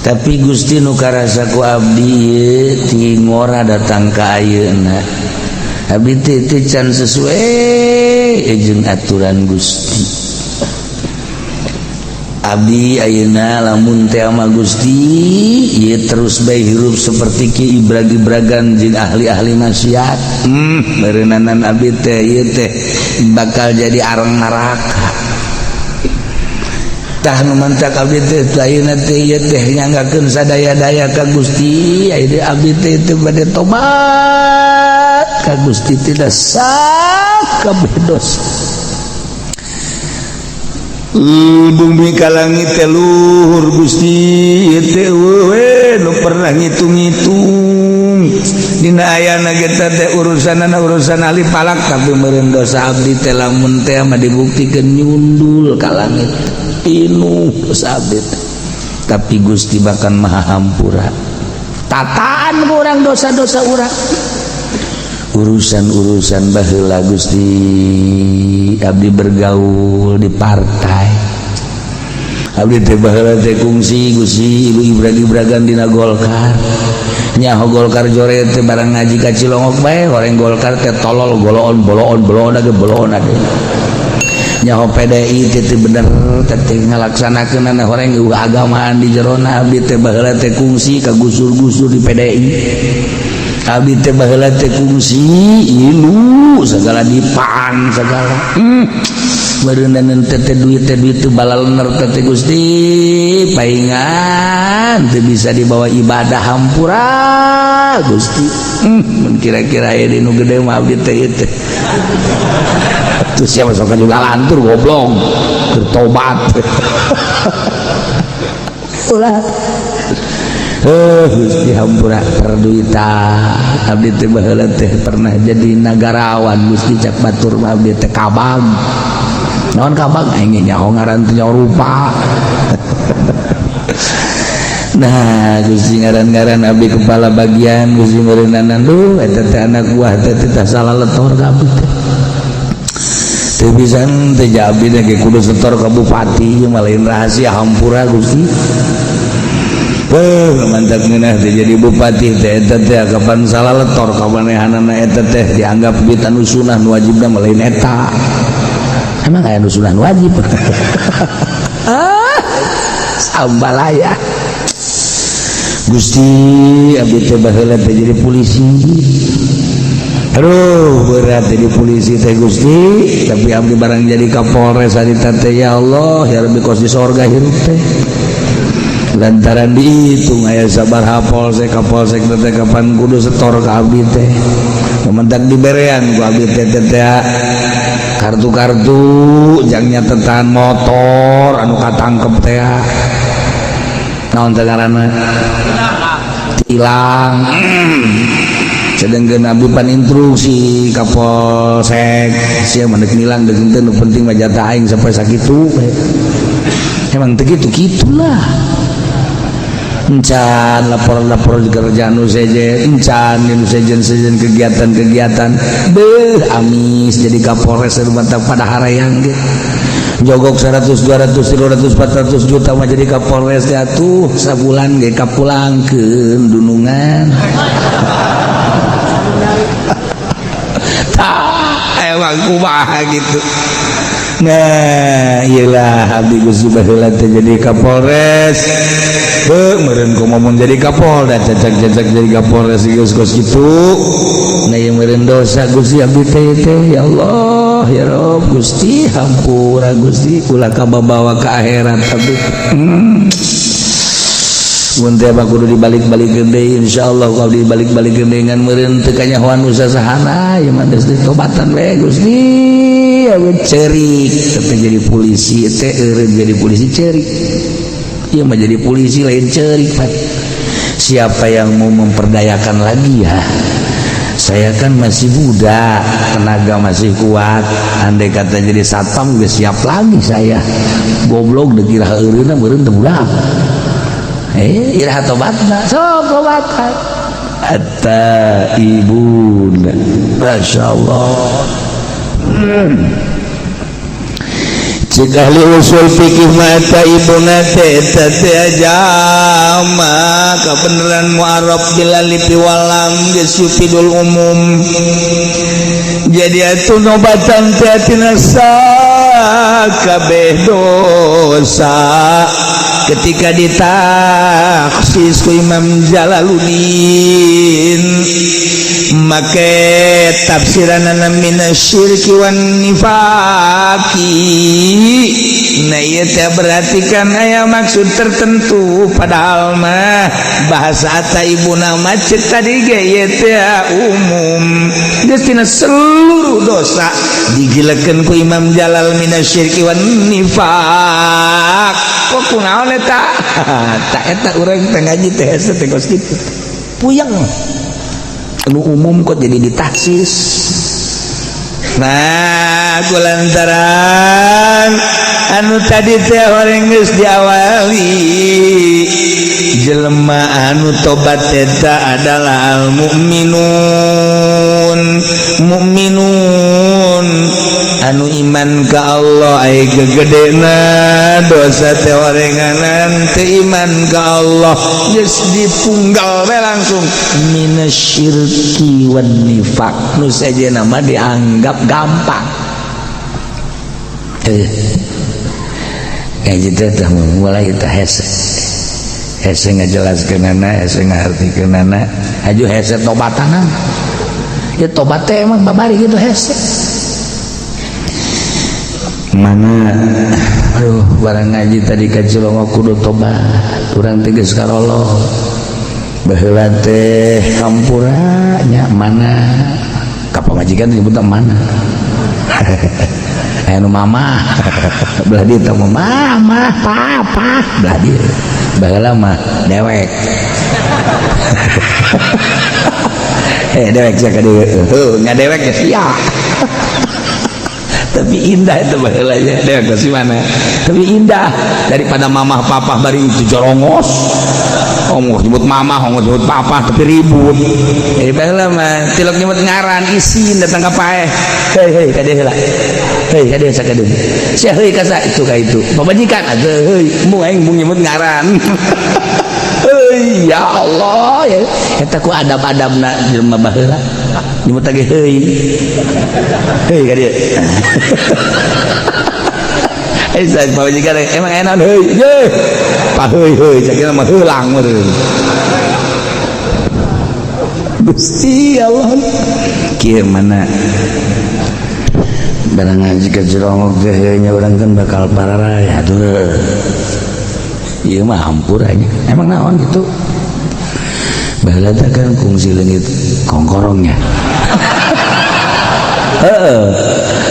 Tapi Gusti nu karasa ku abdi ieu ti ngora datang ka ayeuna abdi teh teu can sesuai jeung aturan Gusti. Abdi ayeuna lamun teh ama Gusti ieu terus bae hirup seperti ki ibrag-ibragan jeung ahli-ahli maksiat. Meureunana abdi teh ieu teh bakal jadi arang neraka. Tah nu mantak abdi teh ayeuna teh ieu teh nyanggakeun sadaya-daya ka Gusti. Ayeuna abdi teh teu bade tobat ka Gusti tidak sakabeh dosa. Bumi ka langit teh luhur Gusti teh we nu pernah ngitung-ngitung dina ayana ge teh urusanana urusan ahli palak, tapi meureun dosa abdi teh lamun teh mah dibuktikeun nyundul ka langit pinuh dosa abdi teh. Tapi Gusti bahkan maha hampura tataan urang dosa-dosa urang urusan-urusan baheula Gusti abdi bergaul di partai abdi teh baheula teh kungsi Gusti ibu ibrag-ibragan dina Golkar nyaho Golkar jore teh barang ngaji ka Cilongok bae horeng Golkar teh tolol goloon boloon boloon age boloon age nyaho PDI teh teu bener teh ngalaksanakeunana horeng agamaan di jerona abdi teh baheula teh kungsi ka gusur-gusur di PDI abdi teh baheula teh kungsi ilu segala dipan segala beureunan teh duit teh duit balalener teh Gusti paingan teu bisa dibawa ibadah hampura Gusti. Mun kira-kira aya di nu gede mah abdi teh ieu teh atuh sia masuk juga lantur goblok bertobat. Ulah Gusti hampura perduitan abdi teh baheula teh pernah jadi nagarawan Gusti cak batur mah abdi teh kabag naon kabag aing nyaho ngaran teh nyaho rupa. Nah Gusti ngaran-ngaran abdi kepala bagian Gusti meureunana duh eta teh anak buah teh teh salah letor ka abdi teh teu bisa teh abdi teh kudu setor ka bupati ieu mah lain rahasia hampura Gusti. Mantap ngeunah teh jadi bupati teh eta teh kapan salah letor kamanehanana eta teh dianggap duit anu sunah nu wajibna mah lain eta. Emang aya nu sunah nu wajib? Ah, sambalaya. Gusti abdi teh baheula teh jadi polisi. Aduh berat jadi polisi teh Gusti, tapi abdi barang jadi Kapolres harita teh ya Allah ya Rabbi kos di sorga hirup teh. Lantaran dihitung aya sabaraha polsek kapolsek teh kapan kudu setor ka abdi teh mentak diberean ku abdi teh teh kartu-kartu jang nyatetan motor anu katangkep teh naon teh ngaranna tilang. Sedengkeun abdi pan instruksi ka polsek sia mah deuk nilang deuk henteu nu penting mah jatah aing sampai sakitu. Emang teu kitu kitulah. Encan lapor-lapor di kerjaan nu sejen, encan nu sejen-sejen kegiatan-kegiatan beuh amis jadi Kapolres mantap pada harayang ge jogok 100 200 300 400 juta mah jadi Kapolres teh atuh sabulan ge kapulangkeun dunungan. Tah emang kumaha gitu. Nah iyalah abdi Gusti baheula teh jadi Kapolres. Heuh meureun kumaha mun jadi Kapolda cacak-cacak jadi Kapolres geus kos kitu. Nah ieu meureun dosa Gusti abdi teh teh ya Allah. Allah, ya Rob, Gusti, hampura Gusti, ulah kababawa ke akhirat tapi mun teh kudu dibalik-balik deui, insyaallah kalau dibalik-balik deui ngan meureun teu kanyahoan usaha sahana ieu mah, geus ditobatan we Gusti. Ya cerik tapi jadi polisi teh eureun, jadi polisi cerik. Ieu mah jadi polisi lain cerik, Pak. Siapa yang mau memperdayakan lagi ya? Saya kan masih muda, tenaga masih kuat. Andai kata jadi satpam geus siap lagi saya. Goblok, dikira eureunna meureun teu budak. Eh, iraha tobatna? Sok tobatan. At-taibun. Masya Allah. Cik ahli usul fikih mah taibuna teh eta teh jama kabeneran mu'arraf bil alif wal lam geus yufidul umum. Jadi atuh nobatan teh tina sakabeh dosa. Ketika ditakhsis ku Imam Jalaluddin make tafsiranana minasyirki wan nifaqi. Nah, ieu teh berarti kan aya maksud tertentu, padahal mah bahasa at-taibuna mah cek tadi ge ieu teh umum, geus tina seluruh dosa digilekeun ku Imam Jalal minasyirki wan nifaq. Kok kunaon eta? Tak eta urang teh ngaji teh hese teh kos kitu, puyeng. Anu umum kok jadi ditakhsis? Nah, kulantaran anu tadi teh orang geus diawali jelema anu tobat eta adalah al mukminun, mukminun anu iman ka Allah. Ai gegedena dosa teh orenganan teu iman ka Allah, geus dipunggal we langsung minasyirki wan nifaq, nu sejenna mah dianggap gampang. Eh, ngaji teh mulai teh hese hese ngajelaskeunana, hese ngaartikeunana, aju hese tobatana. Ya tobat teh emang babari gitu hese. Mana aduh, barang ngaji tadi ka Cilongok kudu tobat urang teh, geus karolo baheula teh hampura nya. Mana ka pamajikan nyebutna mana? Aya nu mama belah dieu teh, mama papa belah dieu. Baheula mah dewek, eh dewek sia ka dieu, heuh nya dewek ya sia. Tapi indah itu baheula nya, dewek si mana, tapi indah daripada mamah papa bari itu jorongos. Ongkoh nyebut mama, ongkoh nyebut papa, tapi ribut. Eh, baheula mah tilok nyebut ngaran isin datang ka paeh. Hei hei, ka dieu heula. Hei, ka dieu sakadeung. Sia heuy ka sa itu ka itu. Pamajikan atuh heuy, embung aing embung nyebut ngaran. Heuy, ya Allah ya. Eta ku adab-adabna jelema baheula. Nyebut lagi heuy. Heuy ka dieu. Eh, saya pamajikan emang enak heuy. Ye. Pak heuy heuy, cak mah heulang meureun. Gusti Allah. Kieu mana barang ngaji ke Cilongok teh nya, urang kan bakal pararaya tuh. Ieu mah hampura nya. Emang naon gitu? Baheula teh kan kungsi leungit kongkorongnya. Heeh.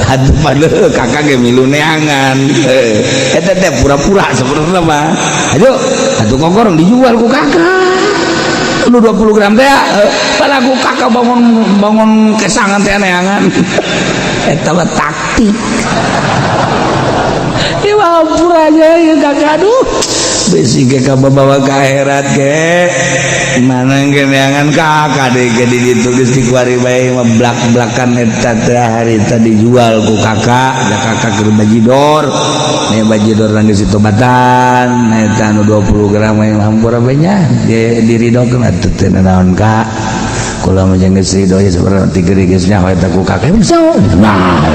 Atuh pada kakak ge milu neangan. Heeh. Eta teh pura-pura sebenarnya mah. Ayo, atuh kongkorong dijual ku kakak. Nu 20 gram teh, pada ku kakak bangun bangun kesangan teh neangan. Eta mah taktik. Ieu mah hampura aja ya kakak, aduh. Besi ge kabawa ka akhirat ge. Mana ge neangan kakak deh ge di ditu geus dikuari bae mah blak-blakan eta teh harita dijual ku kakak, da kakak keur bajidor. Nya bajidor geus ditobatan, eta anu 20 gram mah hampura bae nya diridokeun atuh teh naon kak. Kula mah jeung geus ridho ya sebenarnya tiga geus nyaho eta ku kakak. Bisa. Nah.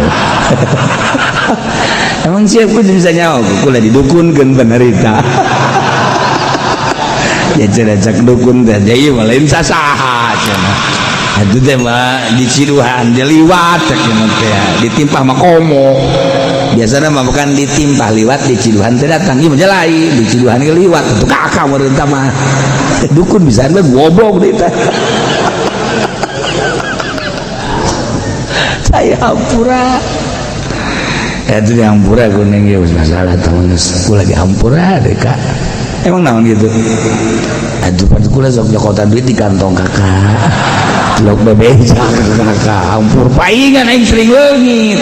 Emang siapa bisa nyaho? Kula didukunkeun penerita. Ya cenah cak dukun teh, jadi mah lain sasaha cenah. Atuh teh mah diciduhan diliwat cek teh ditimpah mah komo. Biasana mah bukan ditimpah liwat diciduhan teh datang ieu mah lain diciduhan ge liwat atuh kakak meureun tah mah. Dukun bisa bae goblok deui teh. Saya hampura. Ya itu dihampura kuning ya masalah temen geus lagi hampura deh kak. Emang naon gitu? Aduh pan kula sok nyokotan duit di kantong kakak. Lok bebeja kakak hampur paingan aing sering leungit.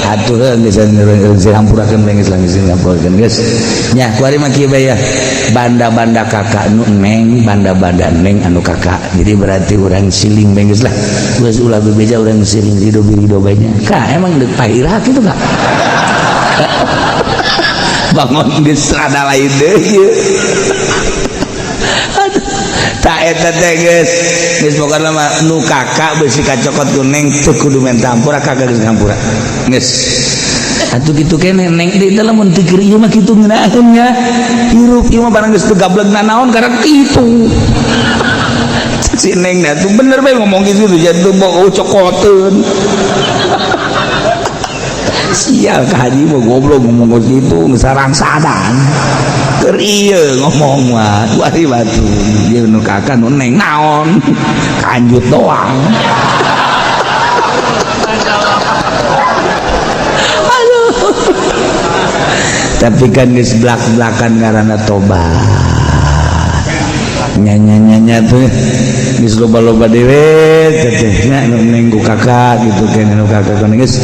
Atuh geus geus hampurakeun bae geus geus hampurakeun geus. Nya kuari mah kieu bae ya. Banda-banda kakak nu neng, banda-banda neng anu kakak. Jadi berarti urang siling bae geus lah. Geus ulah bebeja urang siling rido-rido bae nya. Kak emang deuk pairah kitu kak. Bangun geus rada lain deui. Tak eta teh geus geus pokona mah nu kakak beusi kacokot ku neng teu kudu menta hampura kakak geus ngampura. Geus. Atuh kitu keneh neng deui teh lamun teu keur ieu mah kitu ngeunaheun nya. Hirup ieu mah barang geus teu gableg nanaon karena kitu. Si neng dah tuh bener bae ngomong gitu jadi tuh mau cokoteun. Sial ka haji mah goblok ngomong gitu geus sarangsadan. Keur ieu ngomong mah wari batu ieu nu kakak nu neng naon kanjut doang. Aduh. Tapi kan geus blak-blakan ngaranna tobat. Nya-nya-nya tuh geus loba-loba dewe teh nya nu neng ku kakak gitu kan nu kakak kan geus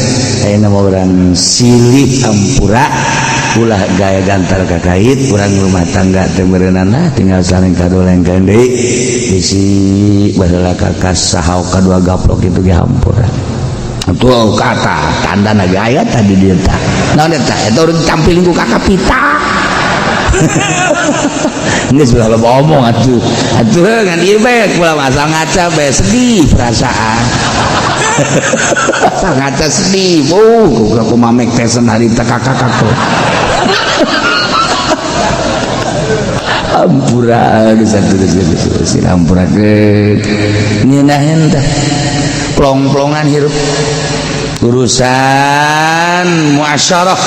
ayeuna mah urang silih hampura ulah gaya gantar kakait urang rumah tangga teh meureunana tinggal saling kadolengkeun deui bisi baheula kakak sahau kadua gaplok kitu ge hampura. Atuh kata tandana ge aya tadi dieu tah. Naon eta? Eta urang tampilin ku kakak pita. Geus ulah loba omong atuh. Atuh ngan ieu bae kula asal ngaca bae sedih perasaan. Asal ngaca sedih. Kula kumaha mek tesen harita kakak kakak. Ampura geus atuh geus ampurakeun. Ngeunaheun teh plong-plongan hirup. Urusan muasyarah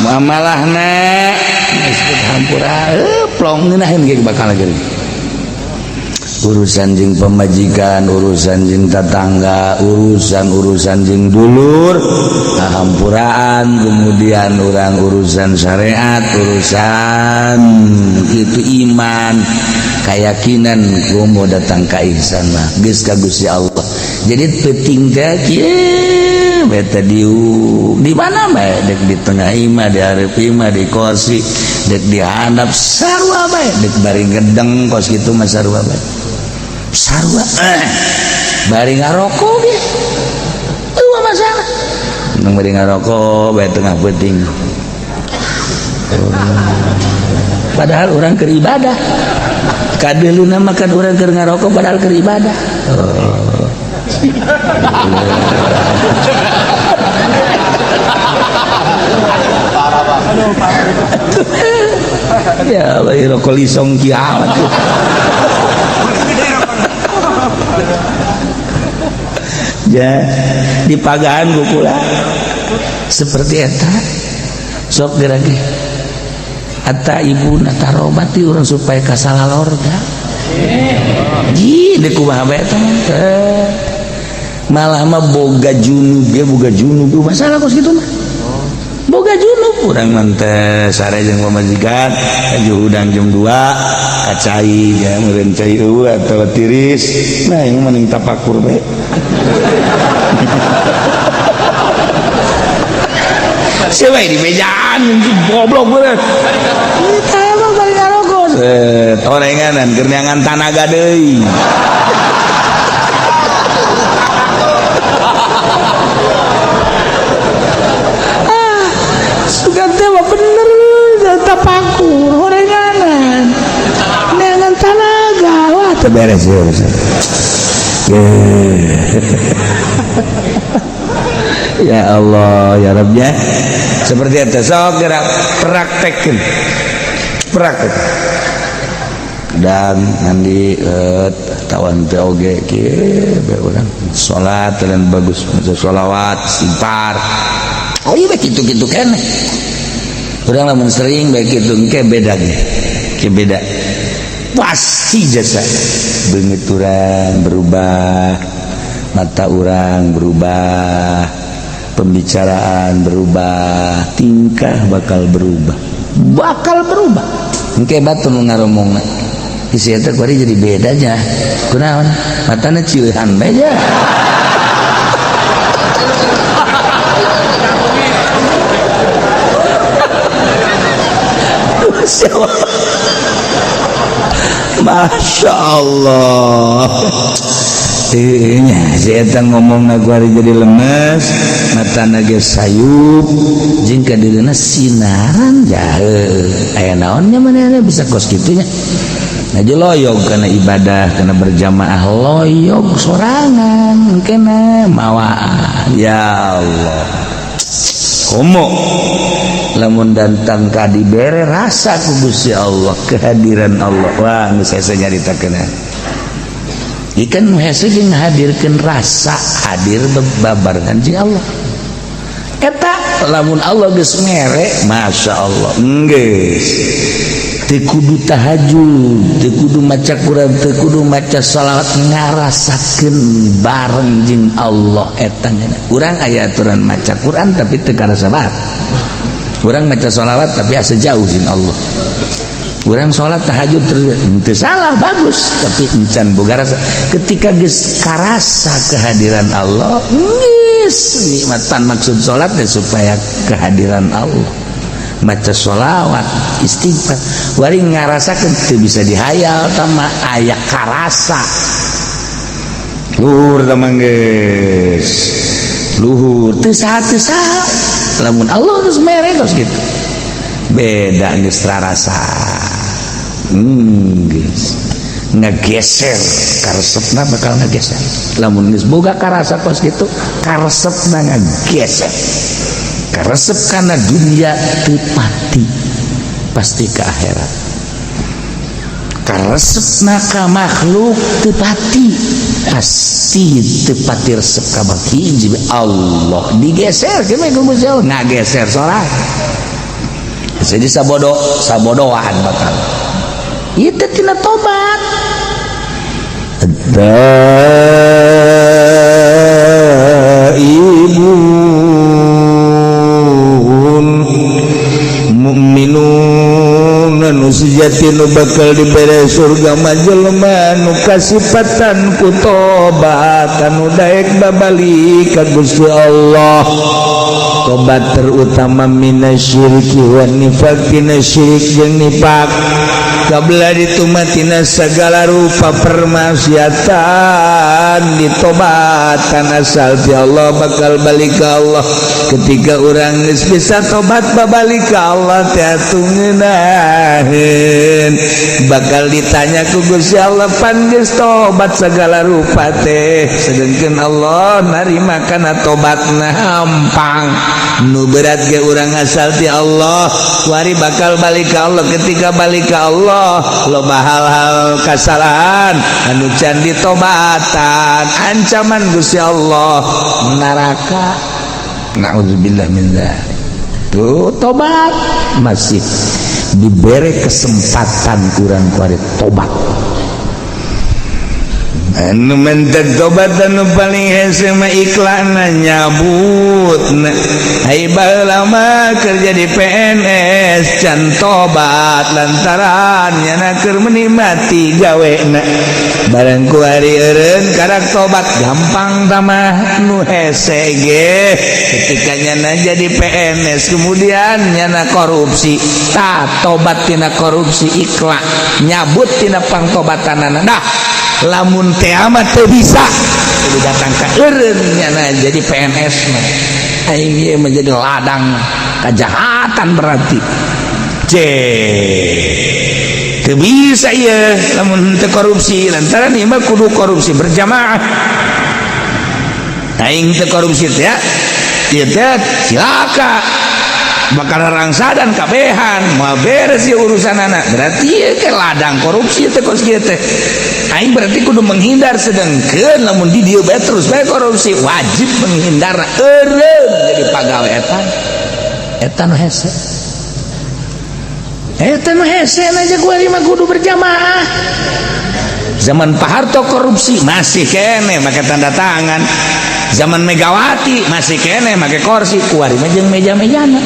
muamalahna geus hampura plong ngeunaheun ge bakal geuring. Urusan jeung pemajikan, urusan jeung tetangga, urusan-urusan jeung dulur, hampuraan, kemudian orang urusan syariat, urusan itu iman, keyakinan gua mau datang ka ihsan mah geus ka Gusti Allah. Jadi penting teh kieu beta diu di mana bae dek di tengah imah, di hareup imah, di kursi, dek di handap sarua bae, dek bari gedeng kos kitu mah sarua bae. Sarua bari ngarokok ge eueuh masalah. Nang bari ngarokok bae tengah peuting. Padahal urang keur ibadah. Kadeuleuna mah kan urang keur ngarokok padahal keur ibadah. Oh. Ya bari rokok lisong kiamat. Ya di pagahan kukula seperti eta sok geura ge eta ibu na tarobati urang supaya kasalah lorga. Ji deuk kumaha bae eta malah mah boga junub ge boga junub masalah kos kitu mah. Boga junub urang mah teh sare jeung pamajikan hudang jam 2 kacai ya meureun cai eueuh atawa tiris nah ieu mending tapakur bae. Siapa di mejaan goblok bener. Kita emang bari ngarokok. Orenganan keur neangan tanaga deui. Ah, sugan teh mah bener tapakur orenganan. Neangan tanaga wah teu beres ya. Ya Allah ya Rabb ya. Seperti itu sok gerak praktekkeun. Praktek. Dan mandi tawan teh oge kieu bae urang salat dan bagus maca sholawat, istighfar. Oh iya, kitu-kitu keneh. Urang lamun sering bae kitu engke beda ge. Ke beda. Pasti jasa beungeut urang berubah, mata urang berubah, pembicaraan berubah, tingkah bakal berubah. Bakal berubah. Engke batur nu ngaromongna. Isi eta kuari jadi bedanya. Kunaon? Matana cieuhan bae nya. Masya Allah. Masya Allah. Nya si eta ngomong kuari jadi lemes, matana ge sayup, jeung ka dirina sinaran jahe. Aya naon nya manehna bisa kos kitu nya. Nah, loyog karena ibadah, karena berjamaah loyog sorangan kena mawaan. Ya Allah. Komo lamun datang ka dibere rasa ku Gusti Allah, kehadiran Allah. Wah, geus hese nyaritakeun. Ikan nu hese jeung ngahadirkeun rasa hadir bebabarengan jeung Allah. Eta lamun Allah geus mere, Masya Allah, geus teu kudu tahajud, teu kudu maca Quran, teu kudu maca salawat, ngarasakeun bareng jeung Allah eta ngeunah. Urang aya aturan maca Quran tapi teu karasa bae. Urang maca salawat tapi asa jauh jeung Allah. Urang salat tahajud terus teu salah, bagus, tapi encan boga rasa. Ketika geus karasa kehadiran Allah, geus nikmatan maksud salat teh supaya kehadiran Allah. Maca sholawat, istighfar, wari ngarasakeun teu bisa dihayal tama aya karasa. Luhur tamang geus. Luhur teu saha teu saha. Lamun Allah geus mere kos kitu. Beda geus rarasa. Geus ngageser karesepna bakal ngageser. Lamun geus boga karasa kos kitu, karesepna ngageser. Karesep kana dunia teu pati, pasti ke akhirat. Karesepna ka makhluk teu pati, pasti teu pati resep ka hiji Allah. Digeser kieu ku Gusti Allah, ngageser sorang. Jadi sabodo sabodoan bakal. Itu tina tobat. Taibun mukminun nu sejati nu bakal dibere surga mah jelema nu kasipatan ku tobat anu daek babalik ka Gusti Allah. Tobat terutama minasyirki wan nifaq, tina syirik jeung nifak, kabla ditumatina segala rupa permaksiatan ditobatan asal ti Allah bakal balik ka Allah. Ketika urang geus bisa tobat babalik ka Allah teh atuh ngeunaheun, bakal ditanya ku Gusti Allah pan geus tobat segala rupa teh, sedengkeun Allah narima kana tobatna hampang. Nu berat ge urang asal ti Allah wari bakal balik ka Allah. Ketika balik ka Allah loba hal-hal kasalahan anu can ditobatan, ancaman Gusti Allah neraka. Nauzubillah min dzalik. Tuh tobat masih diberi kesempatan kurang kuari tobat. Anu mentek tobat anu paling hese mah iklanna nyabut. Ai baheula mah kerja di PNS can tobat lantaran nyana keur menikmati gawena. Barang ku hari eureun karak tobat gampang tamah nu hese ge. Ketika nyana jadi PNS kemudian nyana korupsi, tah tobat tina korupsi iklan nyabut tina pangtobatanana. Dah lamun teh amat teu bisa kudu datang ka eureun nyana jadi PNS mah. Aing ieu menjadi ladang kejahatan berarti. C teu bisa ieu lamun teu korupsi lantaran ieu mah kudu korupsi berjamaah. Aing teu korupsi teh ieu teh cilaka. Bakal rangsa dan kabehan moal beres ya urusan anak. Berarti ieu teh ladang korupsi teh kos kieu teh. Aing berarti kudu menghindar, sedangkeun lamun di dieu bae terus bae korupsi, wajib menghindar eureun jadi pagawe eta. Eta nu hese. Eta nu hese aja kuari mah kudu berjamaah. Zaman Pak Harto korupsi masih kene make tanda tangan. Zaman Megawati masih kene make kursi, kuari mah jeung meja-mejana.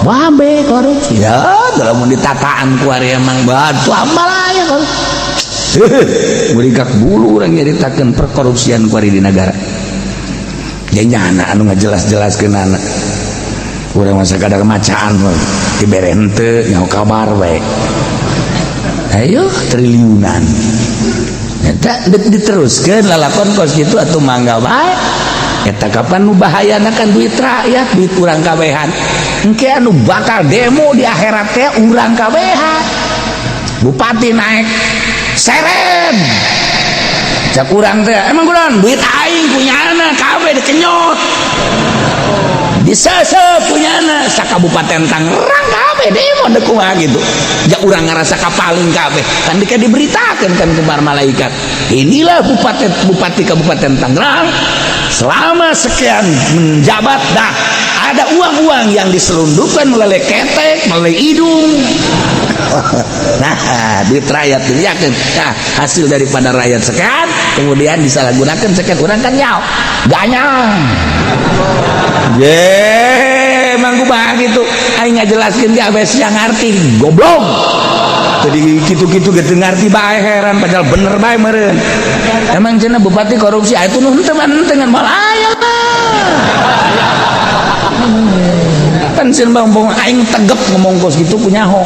Wabe korupsi. Ya, lamun ditataan kuari emang batu amal aya korupsi. Merikak bulu urang nyaritakeun perkorupsian kuari di negara. Janyana anu ngajelas-jelaskeun anak. Urang masa kadar macaan dibere henteu nyaho kabar bae. Ayo triliunan. Eta diteruskeun lalakon kos kitu atuh mangga bae. Eta kapan nu bahayana kan duit rakyat, duit urang kabehan. Engke anu bakal demo di akhirat teh urang kabehan. Bupati naik seren. Cak urang teh emang kurang duit aing punya anak kabeh dikenyot. Disesep punya anak sakabupaten Tangerang kabeh demo deuk kumaha gitu. Ja urang ngarasa kapaling kabeh kan dika diberitakeun kan ku malaikat. Inilah bupati bupati Kabupaten Tangerang selama sekian menjabat, dah ada uang-uang yang diselundupkan melalui ketek, melalui hidung. Nah, duit rakyat yakin. Nah, hasil daripada rakyat sekian kemudian disalahgunakan sekian, orang kan nyaw ganyang. Ye, emang kumaha gitu. Aing ngajelaskeun ge abes yang ngarti, goblok. Tadi kitu-kitu ge teu ngarti bae, heran padahal bener bae meureun. Emang cenah bupati korupsi, ah itu nu henteu mah henteu ngan moal aya lah. Kan sieun bang bong aing tegep ngomong kos gitu punyaho.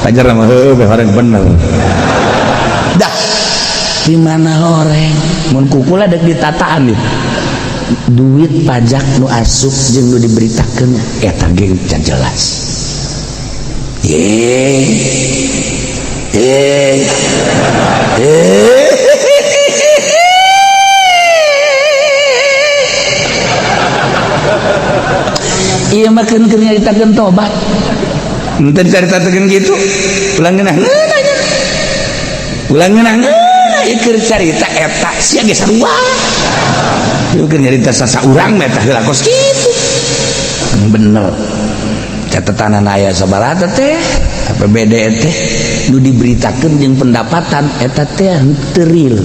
Pajar mah heueuh orang bener. Dah di mana horeng mun kukula dek ditataan nih. Duit pajak nu asup jeung nu diberitakeun eta ge can jelas. Ye. Eh. Eh. Ieu mah keun keur nyaritakeun tobat. Henteu dicaritakeun kitu. Ulang ngeunah-ngeunah nya. Ulang ngeunah-ngeunah ieu keur carita eta sia ge sarua. Ieu keur nyarita sasaurang mah eta heula kos kitu. Bener. Catatan aya sabaraha teh APBD teh nu diberitakeun jeung pendapatan eta teh teu real.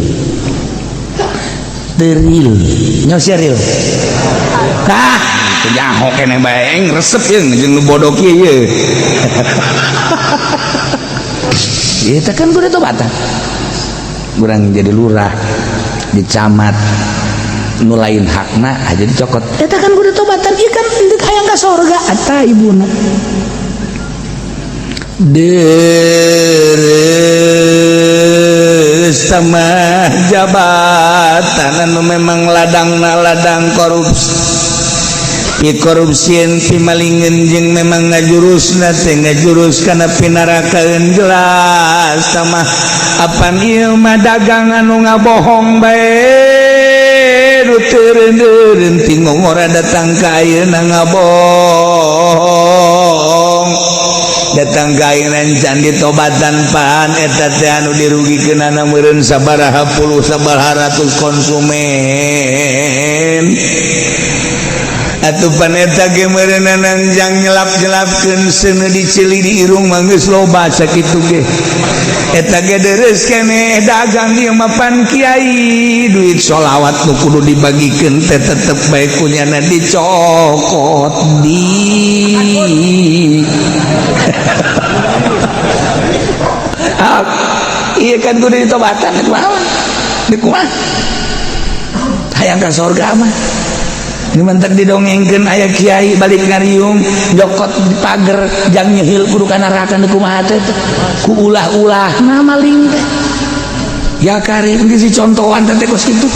Teu real. Nyaho sia real. Tah, nyaho keneh bae aing resep jeung jeung nu bodoh kieu ye. Ieu teh kan kudu tobatan. Urang jadi lurah, di camat, nu lain hakna aja dicokot. Eta kan kudu tobatan, ieu kan deuk hayang ka sorga eta ibuna. Deres sama jabatan anu memang ladangna ladang korupsi. Pi korupsieun pi malingeun jeung memang ngajurusna teh ngajurus kana pinarakaeun jelas sama apan ieu mah dagang anu ngabohong bae nu teu reun-eureun ti ngongora datang ka ayeuna ngabohong datang ka ayeuna can ditobatan pan eta teh anu dirugikeunana meureun sabaraha puluh sabaraha ratus konsumen. Atuh pan eta ge meureunana jang nyelap-nyelapkeun seuneu diceli di irung mah geus loba sakitu ge. Eta ge deres keneh dagang ieu mah pan kiai duit sholawat nu kudu dibagikeun teh tetep bae kunyana dicokot di. Iya kan kudu ditobatan kumaha? Di kumaha? Hayang ka sorga mah. Ini mantak didongengkeun aya kiai balik ngariung jokot di pager jang nyehil kudu ka neraka nu kumaha teh ku ulah-ulah nah maling teh. Ya karim geus dicontohan teh kos kitu.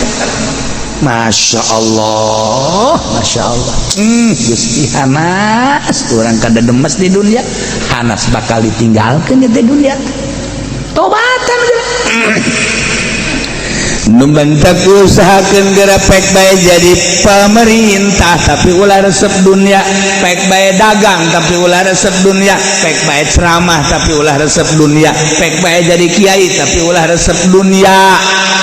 Masya Allah, Masya Allah. Gusti hanas urang kada demes di dunia, hanas bakal ditinggalkeun di dunia. Tobatan geus. Nu bentak usahakeun geura pek bae jadi pemerintah, tapi ulah resep dunia. Pek bae dagang, tapi ulah resep dunia. Pek bae ceramah, tapi ulah resep dunia. Pek bae jadi kiai, tapi ulah resep dunia.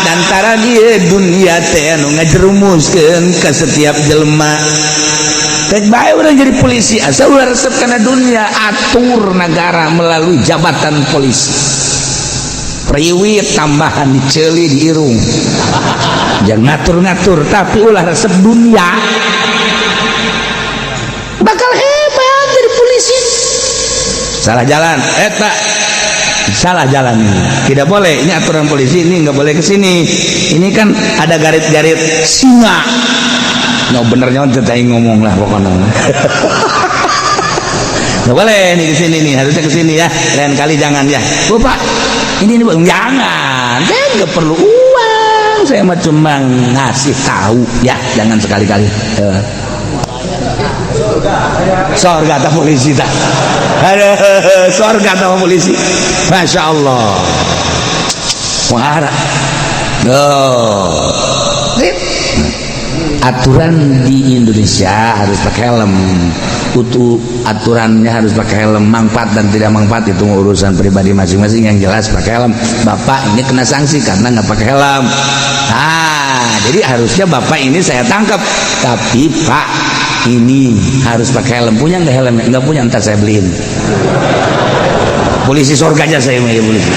Antara dia dunia teh anu ngajerumuskeun ke setiap jelema. Pek bae urang jadi polisi, asal ulah resep kana dunia. Atur negara melalui jabatan polisi, priwit tambahan diceli di irung, jangan ngatur-ngatur, tapi ulah resep dunia, bakal hebat jadi polisi. Salah jalan eta, salah jalan ini, tidak boleh. Ini aturan polisi, ini nggak boleh ke sini. Ini kan ada garit-garit singa. No benernya teteh ngomong lah, pokoknya nggak boleh nih ke sini nih, harusnya ke sini ya. Lain kali jangan ya. Oh, Pak, ini jangan, saya nggak perlu uang, saya mah cuma ngasih tahu ya, jangan sekali-kali. Sorga atau polisi tak? Aduh, sorga atau polisi, masya Allah. Wah, oh. Aturan di Indonesia harus pakai helm. Utuh aturannya harus pakai helm. Manfaat dan tidak manfaat itu urusan pribadi masing-masing, yang jelas pakai helm. Bapak ini kena sanksi karena nggak pakai helm. Nah, jadi harusnya bapak ini saya tangkap, tapi Pak ini harus pakai helm. Punya nggak helm? Nggak punya, ntar saya beliin. Polisi surganya saya mau polisi.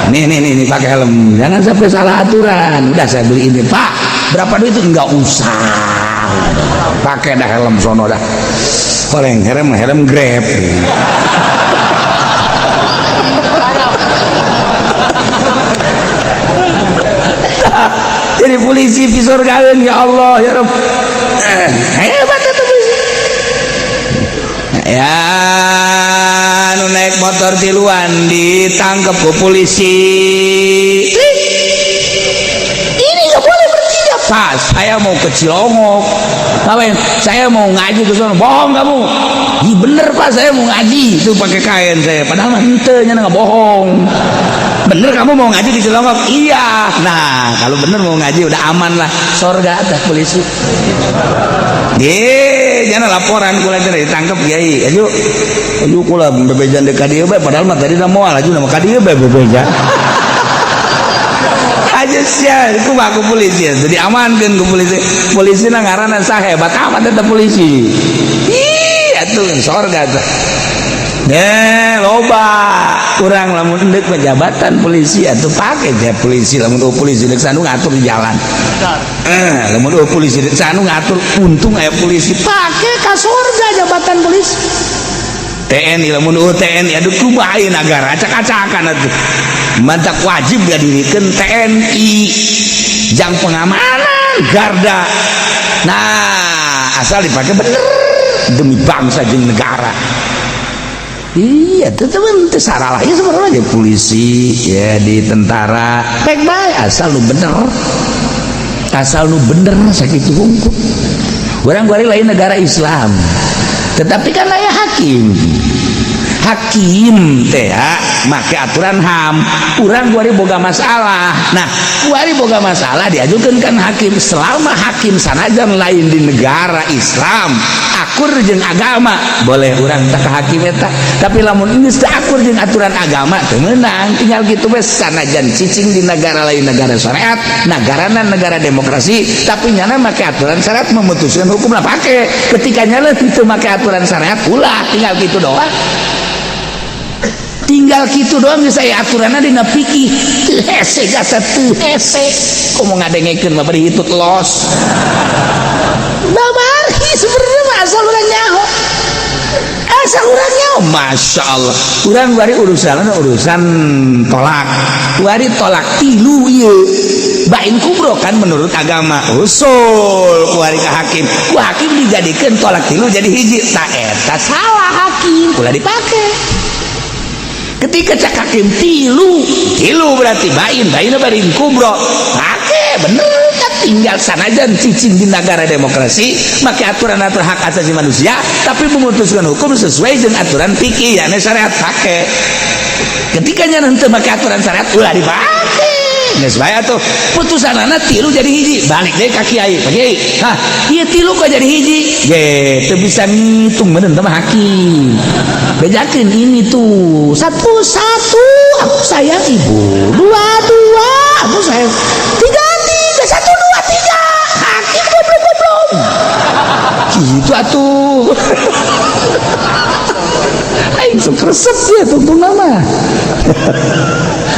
Nih nih nih, nih pakai helm, jangan sampai salah aturan. Udah saya beliin nih, Pak. Berapa duit itu? Nggak usah, pakai dah helm sono dah. Paling helm helm Grab. Jadi polisi pisurgaeun, ya Allah ya Rabb, hebat itu polisi ya. Nu naik motor tiluan ditangkap ku polisi. Ini nggak boleh bertiga. Pas saya mau ke Cilongok. Ngapain? Saya mau ngaji ke sana. Bohong kamu. Ih, bener Pak, saya mau ngaji itu pakai kain saya. Padahal mah henteu nya, nggak bohong. Bener kamu mau ngaji di Cilongok? Iya. Nah, kalau bener mau ngaji udah aman lah. Sorga atas polisi. Ye, jangan laporan kula cenah ditangkap kiai. Aju, aju kula bebejan deuk ka dieu bae, padahal mah tadi moal aju nama ka dieu bae bebeja. Aja sia, kumaha ku polisi? Jadi amankeun ku polisi. Polisi na ngaranna saha, hebat amat eta polisi. Ih, atuh sorga tuh. Loba kurang lamun endek jabatan polisi atau pakai ya polisi. Lamun polisi dek sanu ngatur di jalan, lamun polisi dek sanu ngatur, untung aya polisi, pakai ka surga jabatan polisi. TNI, lamun TNI, aduh, kumaha negara acak-acakan atuh. Mantap, wajib dirikan TNI jang pengamanan garda. Nah, asal dipakai bener demi bangsa jeung negara. Iya, tetep itu salah ya sebenarnya. Polisi ya, di tentara baik baik, asal lu bener, asal lu bener sakit hukum. Orang gua lain negara Islam, tetapi kan aya hakim. Hakim teh make aturan HAM. Urang kuari boga masalah. Nah, kuari boga masalah diajukan kan hakim. Selama hakim sanajan lain di negara Islam akur jeung agama, boleh urang tak ke hakim eta. Tapi lamun geus teu akur jeung aturan agama, teu meunang, tinggal gitu we. Sanajan cicing di negara lain, negara syariat, negarana negara demokrasi, tapi nyana make aturan syariat memutuskan hukum lah, pake. Ketika nyana teu make aturan syariat, ulah, tinggal gitu doang, tinggal gitu doang. Geus aya aturanna dina fikih, teu hese gasa, teu hese. Komo ngadengekeun mah bari hitut los babari. Sebenarnya mah asal urang nyaho, asal urang nyaho. Masya Allah, urang bari urusan urusan tolak, bari tolak tilu ieu bain kubro kan menurut agama. Usul kuari ke hakim, ku hakim dijadikan tolak tilu jadi hiji. Tak, eta salah hakim, ulah dipake. Ketika cak hakim tilu tilu berarti bain, bain bain kubro, pake bener kan. Tinggal sanajan cicing di negara demokrasi make aturan aturan hak asasi manusia, tapi memutuskan hukum sesuai dengan aturan fikih yakni syariat, pake. Ketika nya henteu make aturan syariat, ulah dipake. Geus bae atuh putusanana tilu jadi hiji, balik deui ka kiai. Pak Kiai, hah, ieu tilu kok jadi hiji? Ge teu bisa ngitung meureun teh mah hakim. Bejakeun ini tuh satu satu aku sayang ibu, dua dua aku sayang, tiga tiga, satu dua tiga, hakim goblok goblok gitu atuh. Aing sok resep ya tungtung nama.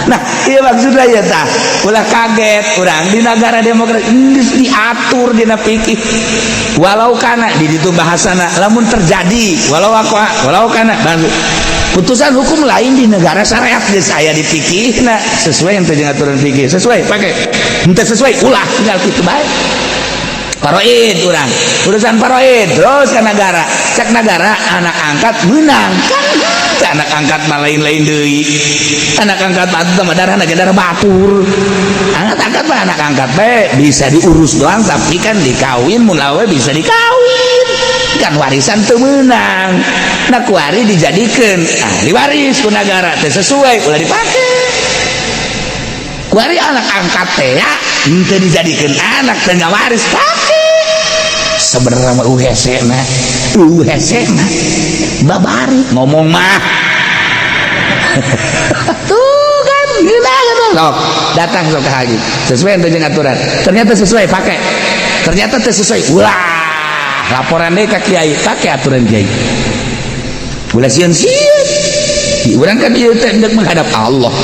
Nah, iya maksudnya ya tah ulah kaget urang di negara demokrasi geus diatur dina fikih. Walau kana di ditu bahasana lamun terjadi, walau aku walau kana putusan hukum lain di negara syariat geus aya di fikih. Nah, sesuai yang terjadi aturan fikih, sesuai pakai, henteu sesuai ulah, tinggal kitu bae. Faraid urang urusan faraid terus ke negara, cek negara anak angkat menang kan. Anak angkat mah lain-lain deui, anak angkat mah atuh mah darah darah batur. Anak angkat mah anak angkat bae bisa diurus doang, tapi kan dikawin mun awe bisa dikawin kan, warisan teu meunang. Nah, kuari dijadikeun ahli waris ku negara, teu sesuai ulah dipake. Kuari anak angkat teh ya henteu dijadikeun anak, teu waris, pake. Sebenarnya mah hese na, hese na babari ngomong mah tuh kan gila gitu. Sok datang sok ke haji, sesuai dengan aturan, ternyata sesuai pakai, ternyata teu sesuai ulah, laporan deh ke kiai, pakai aturan kiai. Ulah sieun sieun urang kan ieu teh hendak menghadap Allah.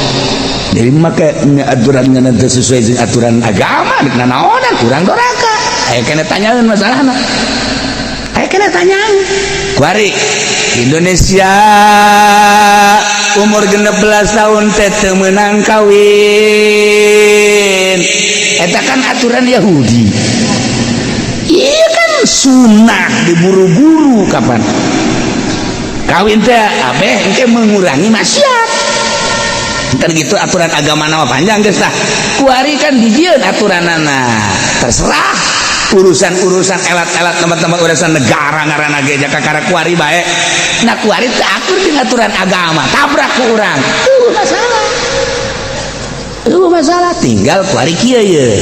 Jadi make aturan nanti sesuai dengan aturan agama dek nanaonan urang doraka. Aya kena tanyaeun masalahna, aya kena tanyaeun. Kuari Indonesia umur 16 tahun teh teu meunang kawin, eta kan aturan Yahudi. Iya kan sunnah diburu-buru kapan kawin teh abeh engke mengurangi maksiat kan gitu. Aturan agama nama panjang geus tah. Kuari kan dijieun aturanana, terserah urusan-urusan elat-elat tempat-tempat urusan negara ngaranna ge jaka kakara kuari bae. Nah, kuari teu akur dengan aturan agama, tabrak ku urang tuh masalah, tuh masalah. Tinggal kuari kieu ye.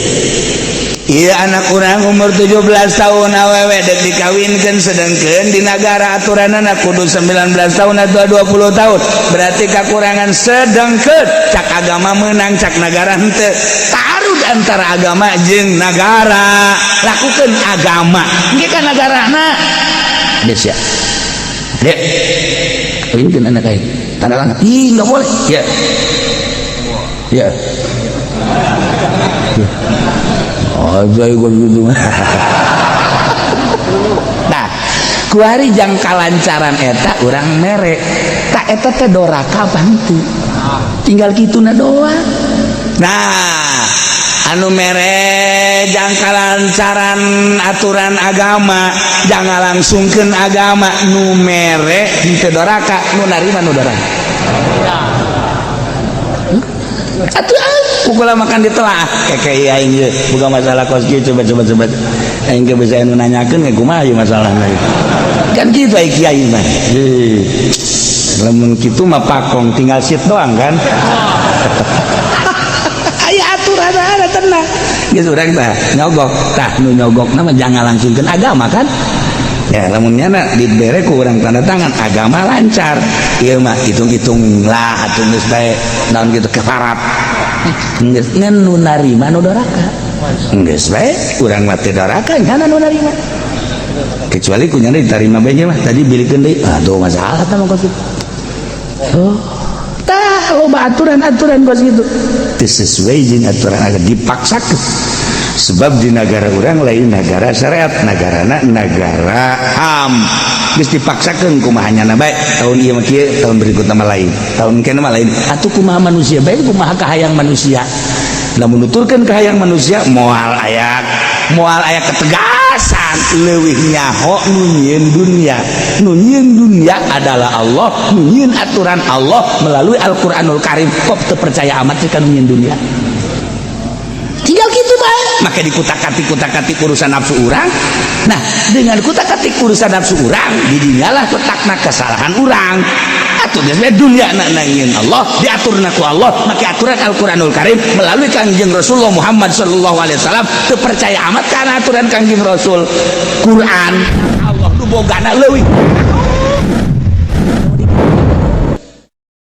Iya, anak urang umur 17 tahun awewe dek dikawinkan, sedangkan di negara aturanana kudu 19 tahun atau 20 tahun, berarti kekurangan. Sedangkan cak agama menang, cak negara henteu. Taruh antara agama jeung negara, lakukan agama engke kan negarana geus ya. Dek kawinkeun anak aing, tanda tangan. Ih, nggak boleh ya ya ya. Oh, saya gitu. Nah, kuari jang kalancaran eta urang mere. Tak eta teh doraka apa henteu? Tinggal kituna doang. Nah, anu mere jang kalancaran aturan agama, jangan langsungkeun agama, nu mere henteu doraka, nu narima nu doraka. Atuh pukul makan ditelaah kayak aing ieu buka masalah kos kieu, coba coba coba aing ge bisa anu nanyakeun ge kumaha ieu masalahna kan kitu. Ai kiai mah lamun kitu mah pakong tinggal sit doang kan. Aya aturan ada, tenang geus urang tah nyogok tah, nu nyogok mah jangan langsungkeun agama kan ya. Lamun nyana dibere ku urang tanda tangan agama lancar, ieu mah hitung-hitung lah atuh geus bae naon gitu kefarat geus. Ngan nu narima nu doraka, geus bae urang mah teu doraka, nyana nu narima. Kecuali ku nyana diterima bae mah tadi bilikeun deui, aduh masalah tah mah kos kitu. Oh tah loba aturan-aturan kos kitu teu sesuai jeung aturan agama dipaksakeun, sebab di negara urang lain negara syariat, negarana negara HAM. Geus dipaksakeun kumaha nyana bae, tahun ieu mah kieu, tahun berikutna mah lain, tahun kene mah lain. Atuh kumaha manusia bae, kumaha kahayang manusia? Lamun nuturkeun kahayang manusia moal aya, moal aya ketegasan. Leuwih nyaho nu nyieun dunia. Nu nyieun dunia adalah Allah, nu nyieun aturan Allah melalui Al-Qur'anul Karim. Kok teu percaya amat sih ka nu nyieun dunia? Tinggal gitu bae. Maka dikutak-katik kutak-katik urusan nafsu urang. Nah, dengan kutak-katik urusan nafsu urang, didinyalah letakna kesalahan urang. Atuh biasanya dunia nangin Allah diatur ku Allah, maka aturan Al-Qur'anul Karim melalui Kangjeng Rasulullah Muhammad sallallahu alaihi wasallam. Teu percaya amat karena aturan Kangjeng Rasul, Quran Allah nu bogana leuwih.